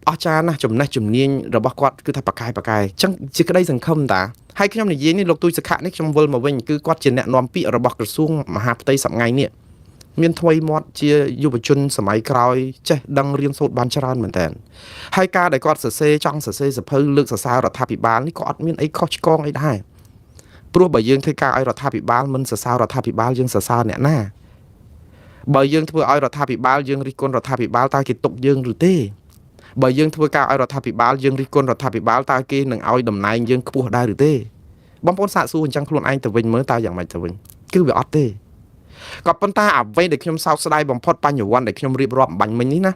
អស្ចារ្យណាស់ចំណេះជំនាញរបស់គាត់គឺថាប៉កែប៉កែអញ្ចឹងជាក្តីសង្ឃឹមតាហើយខ្ញុំនិយាយនេះលោកទូចសុខៈនេះខ្ញុំវិលមកវិញគឺគាត់ជាអ្នកនាំពាក្យរបស់ក្រសួងមហាផ្ទៃសប្ងៃនេះមានថ្មីមាត់ជាយុវជនសម័យក្រោយចេះដឹងរៀនសូត្របានច្រើនមែនតើហើយការដែលគាត់សរសេរចង់សរសេរសភៅលើកសរសើររដ្ឋាភិបាលនេះក៏អត់មានអីខុសឆ្គងអីដែរព្រោះបើយើងធ្វើការឲ្យរដ្ឋាភិបាលមិនសរសើររដ្ឋាភិបាលយើងសរសើរអ្នកណាបើយើងធ្វើឲ្យរដ្ឋាភិបាលយើងរិះគន់រដ្ឋាភិបាលតើគេទុកយើងឬទេបើយើងធ្វើការឲ្យរដ្ឋាភិបាលយើងរិះគន់រដ្ឋាភិបាលតើគេនឹងឲ្យតំណែងយើងខ្ពស់ដែរឬទេបងប្អូនសាកសួរអញ្ចឹងខ្លួនឯងទៅវិញមើលតើយ៉ាងម៉េចទៅវិញគឺវាអត់ទេក៏ប៉ុន្តែអ្វីដែលខ្ញុំសោកស្ដាយបំផុតបញ្ញវន្តដែលខ្ញុំរៀបរាប់អំបញ្ញមិញនេះណា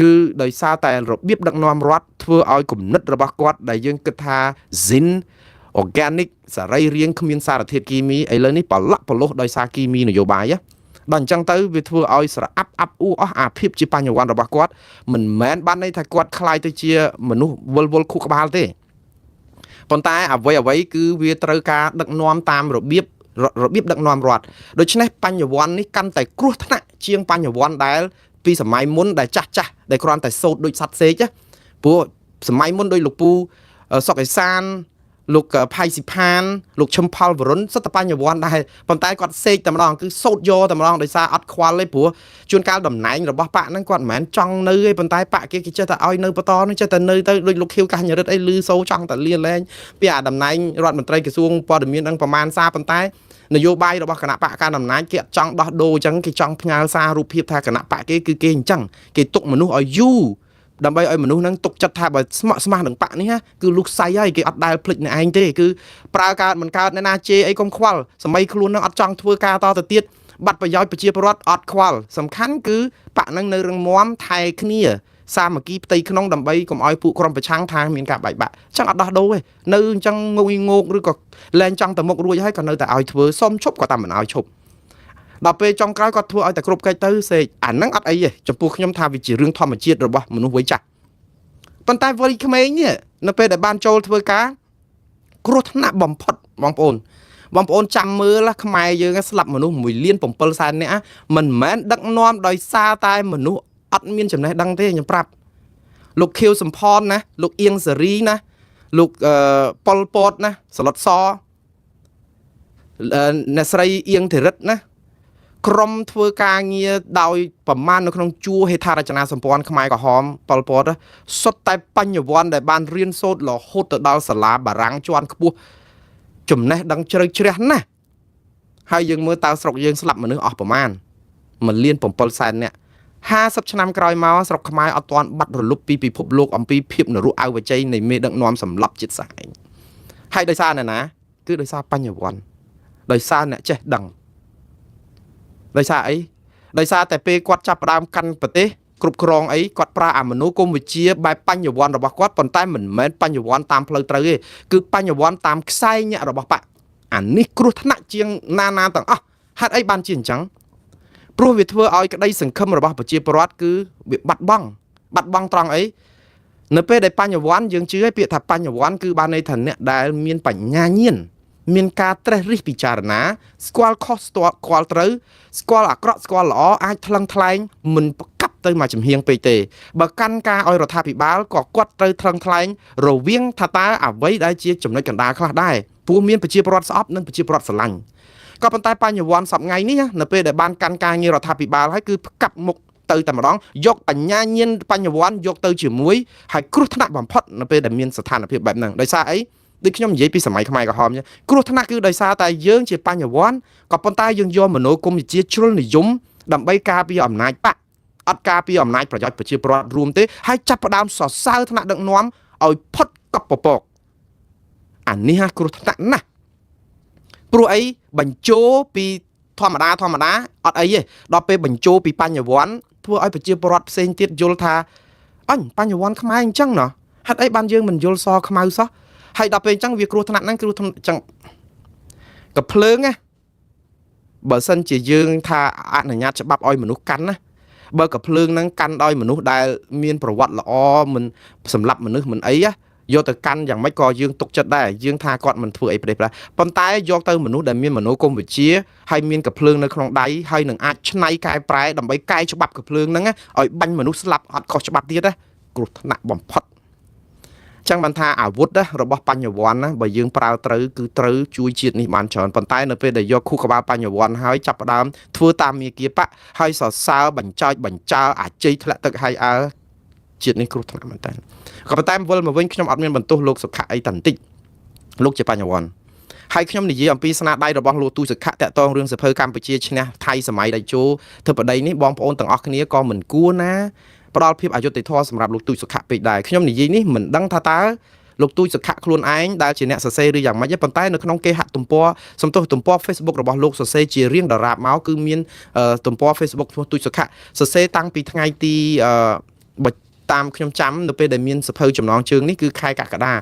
គឺដោយសារតែរបៀបដឹកនាំរដ្ឋធ្វើឲ្យគំនិតរបស់គាត់ដែលយើងគិតថា zin organic សរីរាង្គគ្មានសារធាតុគីមីឥឡូវនេះប្រឡាក់ប្រឡោះដោយសារគីមីនយោបាយដល់អញ្ចឹងទៅវាធ្វើឲ្យស្រអាប់អាប់អ៊ូអស់អាភាពជាបញ្ញវន្តរបស់គាត់មិនមែនបានន័យថាគាត់ក្លាយទៅជាមនុស្សវិលវល់ខួរក្បាលទេប៉ុន្តែអ្វីអ្វីគឺវាត្រូវការដឹកនាំតាមរបៀបដឹកនាំរដ្ឋដូច្នេះបញ្ញវន្តនេះកាន់តែគ្រោះថ្នាក់ជាងបញ្ញវន្តដែលពីសម័យមុនដែលចាស់ចាស់ដែលគ្រាន់តែសូត្រដូចសត្វសេកព្រោះសម័យមុនដូចលោកពូសុកអេសានលោកផៃស៊ីផានលោកឈឹមផលវរុនសុទ្ធតែបញ្ញវន្តដែរប៉ុន្តែគាត់សេកតែម្ដងគឺសូត្រយកតែម្ដងដោយសារអត់ខ្វល់ទេព្រោះជួនកាលតំណែងរបស់បកហ្នឹងគាត់មិនមែនចង់នៅទេប៉ុន្តែបកគេចេះតែឲ្យនៅបន្តហ្នឹងចេះតែនៅទៅដូចលោកខៀវកាញរិទ្ធអីលឺសូចង់តែលាលែងពីអាតំណែងរដ្ឋមន្ត្រីក្រសួងព័ត៌មានហ្នឹងប្រមាណសារប៉ុន្តែនយោបាយរបស់គណៈបកកណ្ដាលអំណាចគេអត់ចង់ដោះដូរអញ្ចឹងគេចង់ផ្ញើសាររូបភាពថាគណៈបកគេគឺគេអញ្ចឹងគេទុកមនុស្សឲ្យយូរដើម្បីឲ្យមនុស្សហ្នឹងទុកចិត្តថាបើស្មោះស្មះនឹងបកនេះគឺលុះសៃហើយគេអត់ដែលភ្លេចអ្នកឯងទេគឺប្រើកើតមិនកើតអ្នកណាជេរអីកុំខ្វល់សម័យខ្លួនហ្នឹងអត់ចង់ធ្វើការតទៅទៀតបាត់ប្រយោជន៍ប្រជាពលរដ្ឋអត់ខ្វល់សំខាន់គឺបកហ្នឹងនៅរឹងមាំថែគ្នាសាមគ្គីផ្ទៃក្នុងដើម្បីកុំឲ្យពួកក្រុមប្រឆាំងថាមានការបែកបាក់អញ្ចឹងអត់ដោះដូរទេនៅអញ្ចឹងងុយងោកឬក៏លែងចង់ទៅមុខរួចហើយក៏នៅតែឲ្យធ្វើសុំឈប់ក៏តាមមិនឲ្យឈប់ដល់ពេលចុងក្រោយគាត់ធ្វើឲ្យតែគ្រប់កិច្ចទៅសេកអាហ្នឹងអត់អីទេចំពោះខ្ញុំថាវាជារឿងធម្មជាតិរបស់មនុស្សវ័យចាស់ប៉ុន្តែវ័យក្មេងនេះនៅពេលដែលបានចូលធ្វើការគ្រោះថ្នាក់បំផុតបងប្អូនបងប្អូនចាំមើលខ្មែរយើងស្លាប់មនុស្ស1លាន7សែននាក់មិនមែនដឹកនាំដោយសារតែមនុស្សអត់មានចំណេះដឹងទេខ្ញុំប្រាប់លោកខៀវសំផនណាលោកអៀងសេរីណាលោកប៉ុលពតណាសឡុតសអ្នកស្រីអៀងធីរិតណាក្រុមធ្វើការងារដោយប្រមាណនៅក្នុងជួរហេដ្ឋារចនាសម្ព័ន្ធខ្មែរក្រហមប៉ុលពតសុទ្ធតែបញ្ញវន្តដែលបានរៀនសូត្ររហូតទៅដល់សាលាបារាំងជាន់ខ្ពស់ចំណេះដឹងជ្រៅជ្រះណាស់ហើយយើងមើលតើស្រុកយើងស្លាប់មនុស្សអស់ប្រមាណ1លាន7សែននាក់50ឆ្នាំក្រោយមកស្រុកខ្មែរអត់ទាន់បាត់រលុបពីពិភពលោកអំពីភាពនរកអវជ័យនៃមេដឹកនាំសម្លាប់ជាតិសាសន៍ឯងហើយដោយសារអ្នកណាគឺដោយសារបញ្ញវន្តដោយសារអ្នកចេះដឹងដោយសារអីដោយសារតែពេលគាត់ចាប់ផ្ដើមកាន់ប្រទេសគ្រប់គ្រងអីគាត់ប្រើអាមនោគមវិជ្ជាបែបបញ្ញវន្តរបស់គាត់ប៉ុន្តែមិនមែនបញ្ញវន្តតាមផ្លូវត្រូវទេគឺបញ្ញវន្តតាមខ្សែញាក់របស់បកអានេះគ្រោះថ្នាក់ជាងណាណាទាំងអស់ហេតុអីបានជាអញ្ចឹងព្រោះវាធ្វើឲ្យក្តីសង្ឃឹមរបស់ប្រជាពលរដ្ឋគឺវាបាត់បង់ត្រង់អីនៅពេលដែលបញ្ញវន្តយើងជឿឲ្យពាក្យថាបញ្ញវន្តគឺបានន័យថាអ្នកដែលមានបញ្ញាញាណមានការត្រេះរិះពិចារណាស្គាល់ខុសស្គាល់ត្រូវស្គាល់អាក្រក់ស្គាល់ល្អអាចថ្លឹងថ្លែងមិនប្រកាប់ទៅមកចំហៀងពេកទេបើកាន់ការឲ្យរដ្ឋាភិបាលក៏គាត់ត្រូវថ្លឹងថ្លែងរវាងថាតើអ្វីដែលជាចំណុចកណ្ដាលខ្លះដែរព្រោះមានប្រជាពលរដ្ឋស្អប់និងប្រជាពលរដ្ឋស្រឡាញ់ក៏ប៉ុន្តែបញ្ញវន្តសប្ងៃនេះនៅពេលដែលបានកាន់ការងាររដ្ឋាភិបាលហើយគឺផ្កាប់មុខទៅតែម្ដងយកបញ្ញាញាណបញ្ញវន្តយកទៅជាមួយហើយគ្រោះថ្នាក់បំផុតនៅពេលដែលមានស្ថានភាពបែបហ្នឹងដោយសារអីដូចខ្ញុំនិយាយពីសម័យខ្មែរក្រហមគ្រោះថ្នាក់គឺដោយសារតែយើងជាបញ្ញវន្តក៏ប៉ុន្តែយើងយកមនោគមវិជ្ជាជ្រុលនិយមដើម្បីការពារអំណាចបកអត់ការពារអំណាចប្រយោជន៍ប្រជាពលរដ្ឋរួមទេហើយចាប់ផ្ដើមសរសើរថ្នាក់ដឹកនាំឲ្យផុតកប់ពពកអានេះហ่าគ្រោះថ្នាក់ណាស់ព្រោះអីបញ្ជោពីធម្មតាអត់អីទេដល់ពេលបញ្ជោពីបញ្ញវន្តធ្វើឲ្យប្រជាពលរដ្ឋផ្សេងទៀតយល់ថា អញបញ្ញវន្តខ្មែរអញ្ចឹងណោះហេតុអីបានយើងមិនយល់សខ្មៅសោះហើយដល់ពេលអញ្ចឹងវាគ្រោះថ្នាក់ហ្នឹងគ្រោះថ្នាក់អញ្ចឹងកភ្លើងណាបើសិនជាយើងថាអនុញ្ញាតច្បាប់ឲ្យមនុស្សកាន់ណាបើកភ្លើងហ្នឹងកាន់ដោយមនុស្សដែលមានប្រវត្តិល្អមិនសម្លាប់មនុស្សមិនអីណាយកទៅកាន់យ៉ាងម៉េចក៏យើងទុកចិត្តដែរយើងថាគាត់មិនធ្វើអីប្រេះប្រាស់ប៉ុន្តែយកទៅមនុស្សដែលមានមនោគមវិជ្ជាហើយមានកភ្លើងនៅក្នុងដៃហើយនឹងអាចច្នៃកែប្រែដើម្បីកែច្បាប់កភ្លើងហ្នឹងឲ្យបាញ់មនុស្សស្លាប់អត់ខុសច្បាប់ទៀតណាគ្រោះថ្នាក់បំផុតចឹងបានថាអាវុធរបស់បញ្ញវន្តណាបើយើងប្រើត្រូវគឺត្រូវជួយជាតិនេះបានច្រើនប៉ុន្តែនៅពេលដែលយកខួរក្បាលបញ្ញវន្តហើយចាប់ផ្ដើមធ្វើតាមមាគាបៈហើយសរសើរបញ្ចោចបញ្ចើអាជ័យធ្លាក់ទឹកហើយអើជាតិនេះគ្រោះថ្នាក់មែនតើក៏ប៉ុន្តែវិលមកវិញខ្ញុំអត់មានបន្ទោសលោកសុខៈអីតាន់តិចលោកជាបញ្ញវន្តហើយខ្ញុំនិយាយអំពីស្នាដៃរបស់លោកទូសុខៈតាក់ទងរឿងសភៅកម្ពុជាឈ្នះថៃសម័យតេជោធិបតីនេះបងប្អូនទាំងអស់គ្នាក៏មិនគួរណាផ្ដល់ភាពអយុត្តិធម៌សម្រាប់លោកទូសុខៈពេកដែរខ្ញុំនិយាយនេះមិនដឹងថាតើលោកទូចសុខៈខ្លួនឯងដែលជាអ្នកសរសេរឬយ៉ាងម៉េចទេប៉ុន្តែនៅក្នុងគេហទំព័រសំទោសទំព័រ Facebook របស់លោកសរសេរជារៀងដរាបមកគឺមានទំព័រ Facebook ឈ្មោះទូចសុខៈសរសេរតាំងពីថ្ងៃទីបើតាមខ្ញុំចាំនៅពេលដែលមានសភៅចំណងជើងនេះគឺខែកក្កដា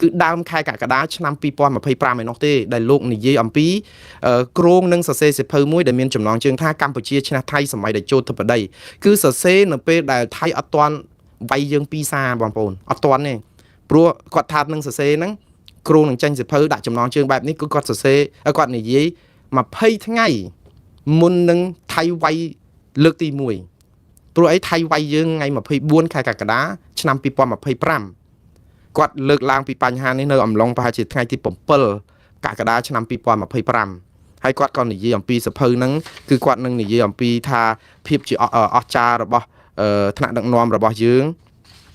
គឺដើមខែកក្កដាឆ្នាំ2025ឯណោះទេដែលលោកនិយាយអំពីគ្រោងនឹងសរសេរសភៅមួយដែលមានចំណងជើងថាកម្ពុជាឈ្នះថៃសម័យតេជោធិបតីគឺសរសេរនៅពេលដែលថៃអត់ទាន់វាយយើងពីរសារបងប្អូនអត់ទាន់ទេព្រោះគាត់ថានឹងសរសេរហ្នឹងគ្រោងនឹងចេញសភៅដាក់ចំណងជើងបែបនេះគឺគាត់សរសេរគាត់និយាយ20ថ្ងៃមុននឹងថៃវាយលើកទី1ព្រោះអីថៃវាយយើងថ្ងៃ24ខែកក្កដាឆ្នាំ2025គាត់លើកឡើងពីបញ្ហានេះនៅអំឡុងប្រហែលជាថ្ងៃទី7កក្កដាឆ្នាំ2025ហើយគាត់ក៏និយាយអំពីសភៅហ្នឹងគឺគាត់នឹងនិយាយអំពីថាភាពជាអស្ចារ្យរបស់ថ្នាក់ដឹកនាំរបស់យើង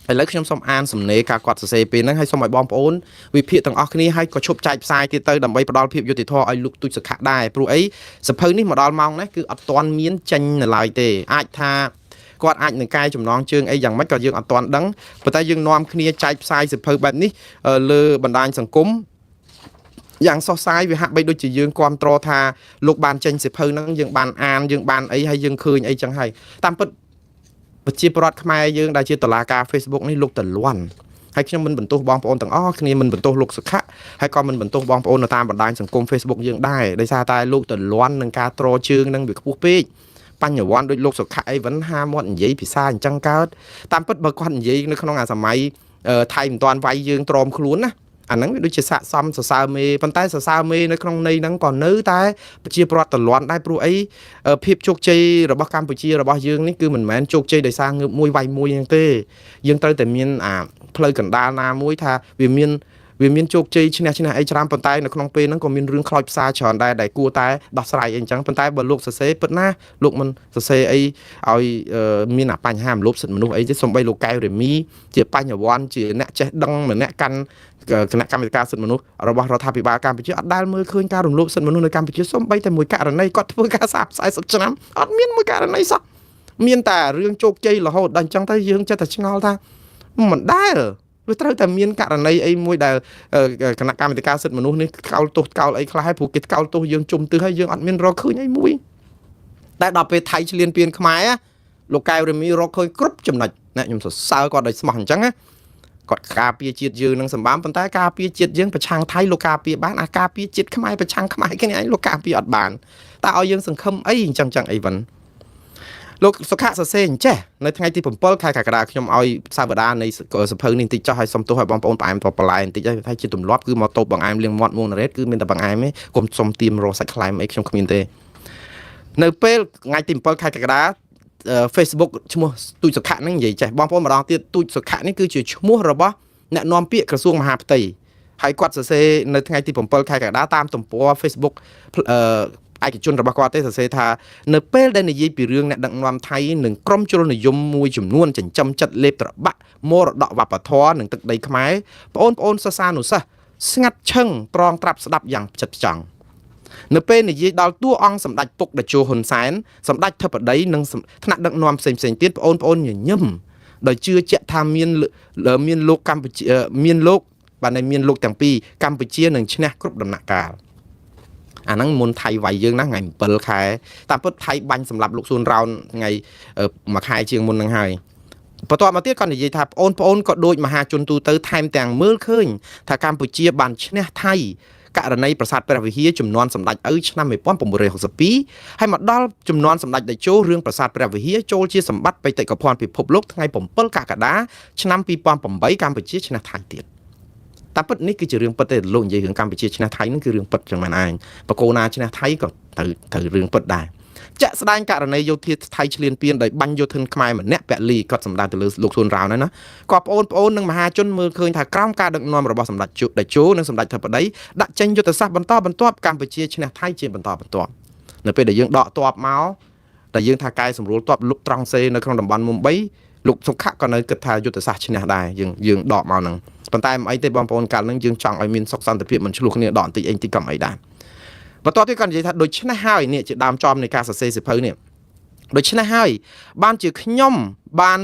ឥឡូវខ្ញុំសូមអានសំណេរការគាត់សរសេរពេលហ្នឹងហើយសូមឲ្យបងប្អូនវិភាគទាំងអស់គ្នាហើយក៏ឈប់ចែកផ្សាយទៀតទៅដើម្បីផ្ដល់ភាពយុត្តិធម៌ឲ្យលោកទូចសុខៈដែរព្រោះអីសភៅនេះមកដល់ម៉ោងនេះគឺអត់ទាន់មានចេញនៅឡើយទេអាចថាគាត់អាចនឹងកែចំណងជើងអីយ៉ាងម៉េចក៏យើងអត់ទាន់ដឹងប៉ុន្តែយើងនាំគ្នាចែកផ្សាយសភៅបែបនេះលើបណ្ដាញសង្គមយ៉ាងសោះសាយវាហាក់បីដូចជាយើងគាំទ្រថាលោកបានចេញសភៅហ្នឹងយើងបានអានយើងបានអីហើយយើងឃើញអីចឹងហើយតាមពិតប្រជាពលរដ្ឋខ្មែរយើងដែលជាតឡាការ Facebook នេះលោកតលន់ហើយខ្ញុំមិនបន្ទោសបងប្អូនទាំងអស់គ្នាមិនបន្ទោសលោកសុខៈហើយក៏មិនបន្ទោសបងប្អូននៅតាមបណ្ដាញសង្គម Facebook យើងដែរដោយសារតែលោកតលន់នឹងការទ្រជើងនឹងវាខ្ពស់ពេកបញ្ញវន្តដូចលោកសុខៈអីវិញហាមាត់និយាយភាសាអញ្ចឹងកើតតាមពិតបើគាត់និយាយនៅក្នុងអាសម័យថៃមិនទាន់វាយយើងទ្រាំខ្លួនណាអាហ្នឹងវាដូចជាស័កសមសរសើរមេប៉ុន្តែសរសើរមេនៅក្នុងន័យហ្នឹងក៏នៅតែប្រជាពលរដ្ឋតលន់ដែរព្រោះអីភាពជោគជ័យរបស់កម្ពុជារបស់យើងនេះគឺមិនមែនជោគជ័យដោយសារងើបមួយវាយមួយហ្នឹងទេយើងត្រូវតែមានអាផ្លូវកណ្ដាលណាមួយថាវាមានជោគជ័យឈ្នះឈ្នះអីច្រើនប៉ុន្តែនៅក្នុងពេលហ្នឹងក៏មានរឿងខ្លោចផ្សាច្រើនដែរដែលគួរតែដោះស្រាយអីអញ្ចឹងប៉ុន្តែបើលោកសរសេរពិតណាស់លោកមិនសរសេរអីឲ្យមានអាបញ្ហារំលោភសិទ្ធិមនុស្សអីទេសូម្បីលោកកែវរេមីជាបញ្ញវន្តជាអ្នកចេះដឹងម្នាក់កាន់គណៈកម្មាធិការសិទ្ធិមនុស្សរបស់រដ្ឋាភិបាលកម្ពុជាអត់ដែលមើលឃើញការរំលោភសិទ្ធិមនុស្សនៅកម្ពុជាសូម្បីតែមួយករណីគាត់ធ្វើការ30 40ឆ្នាំអត់មានមួយករណីសោះមានតែរឿងជោគជ័យរហូតដល់អញ្ចឹងទៅយើងចិត្តតែឆ្ងល់ថាមិនដែលវាត្រូវតែមានករណីអីមួយដែលគណៈកម្មាធិការសិទ្ធិមនុស្សនេះកោលទោសកោលអីខ្លះហើយព្រោះគេកោលទោសយើងជុំទិសហើយយើងអត់មានរកឃើញអីមួយតែដល់ពេលថៃឆ្លៀនពៀនខ្មែរលោកកែវរមីរកឃើញគ្រប់ចំណុចណាខ្ញុំសរសើរគាត់ដោយស្មោះអញ្ចឹងណាគាត់ការពារជាតិយើងនឹងសម្បំប៉ុន្តែការពារជាតិយើងប្រឆាំងថៃលោកការពារបានអាការពារជាតិខ្មែរប្រឆាំងខ្មែរគ្នាឯងលោកការពារអត់បានតើឲ្យយើងសង្ឃឹមអីអញ្ចឹងចឹងអីវិញលោកសុខៈសរសេរអញ្ចេះនៅថ្ងៃទី7ខែកក្កដាខ្ញុំឲ្យសាវតានៃសភៅនេះបន្តិចចុះឲ្យសុំទោសឲ្យបងប្អូនផ្អែមតបន្លែបន្តិចហើយថាជាទម្លាប់គឺមកតូបបង្អែមលាងមាត់មួងណារ៉េតគឺមានតែបង្អែមទេកុំសុំទៀមរកសាច់ខ្លែមអីខ្ញុំគ្មានទេនៅពេលថ្ងៃទី7ខែកក្កដា Facebook ឈ្មោះទូចសុខៈហ្នឹងនិយាយចេះបងប្អូនម្ដងទៀតទូចសុខៈនេះគឺជាឈ្មោះរបស់អ្នកនាំពាក្យក្រសួងមហាផ្ទៃហើយគាត់សរសេរនៅថ្ងៃទី7ខែកក្កដាតាមទំព័រ Facebook ឯកជនរបស់គាត់ទេសរសេរថានៅពេលដែលនិយាយពីរឿងអ្នកដឹកនាំថៃនិងក្រុមជ្រុលនិយមមួយចំនួនចិញ្ចឹមចិត្តលេបត្របាក់មរតកវប្បធម៌និងទឹកដីខ្មែរបងប្អូនសិស្សានុសិស្សស្ងាត់ឈឹងត្រងត្រាប់ស្ដាប់យ៉ាងផ្ចិតផ្ចង់នៅពេលនិយាយដល់តួអង្គសម្ដេចពុកតេជោហ៊ុនសែនសម្ដេចធិបតីនិងថ្នាក់ដឹកនាំផ្សេងផ្សេងទៀតបងប្អូនញញឹមដោយជឿជាក់ថាមានលោកកម្ពុជាមានលោកបាទមានលោកទាំងពីរកម្ពុជានឹងឈ្នះគ្រប់ដំណាក់កាលអាហ្នឹងមុនថៃវាយយើងណាថ្ងៃ7ខែតាមពិតថៃបាញ់សម្រាប់លោកសួនរោនថ្ងៃមួយខែជាងមុនហ្នឹងហើយ បន្ទាប់មកទៀតគាត់និយាយថាបងប្អូនក៏ដូចមហាជនទូទៅថែមទាំងមើលឃើញថាកម្ពុជាបានឈ្នះថៃករណីប្រាសាទព្រះវិហារចំនួនសម្ដេចឪឆ្នាំ1962ហើយមកដល់ចំនួនសម្ដេចតេជោរឿងប្រាសាទព្រះវិហារចូលជាសម្បត្តិបេតិកភណ្ឌពិភពលោកថ្ងៃ7កក្កដាឆ្នាំ2008កម្ពុជាឈ្នះថៃទៀតតែពិតនេះគឺជារឿងពិតទេលោកនិយាយរឿងកម្ពុជាឈ្នះថៃហ្នឹងគឺរឿងពិតចឹងមែនឯងបកគោណាឈ្នះថៃក៏ត្រូវរឿងពិតដែរជាក់ស្ដែងករណីយោធាថៃឈ្លានពានដោយបាញ់យោធិនខ្មែរម្នាក់ពលីគាត់សម្ដៅទៅលើលោកធួនរោណាណាក៏បងប្អូននិងមហាជនមើលឃើញថាក្រោមការដឹកនាំរបស់សម្ដេចតេជោនិងសម្ដេចធិបតីដាក់ចេញយុទ្ធសាស្ត្របន្តបន្ទាប់កម្ពុជាឈ្នះថៃជាបន្តបន្ទាប់នៅពេលដែលយើងដកទ័ពមកតែយើងថាកែសម្រួលទ័ពលុបត្រង់សេនៅក្នុងតំបន់មុំ3លោកសុខៈក៏នៅគិតថាយុទ្ធសាស្ត្រឈ្នះដែរយើងដកមកហ្នឹងប៉ុន្តែមិនអីទេបងប្អូនកាលហ្នឹងយើងចង់ឲ្យមានសុខសន្តិភាពមិនឆ្លោះគ្នាដកបន្តិចអីបន្តិចក៏មិនអីដែរបន្ទាប់ទៀតគាត់និយាយថាដូច្នេះហើយនេះជាដើមចំនៃការសរសេរសៀវភៅនេះដូច្នេះហើយបានជាខ្ញុំបាន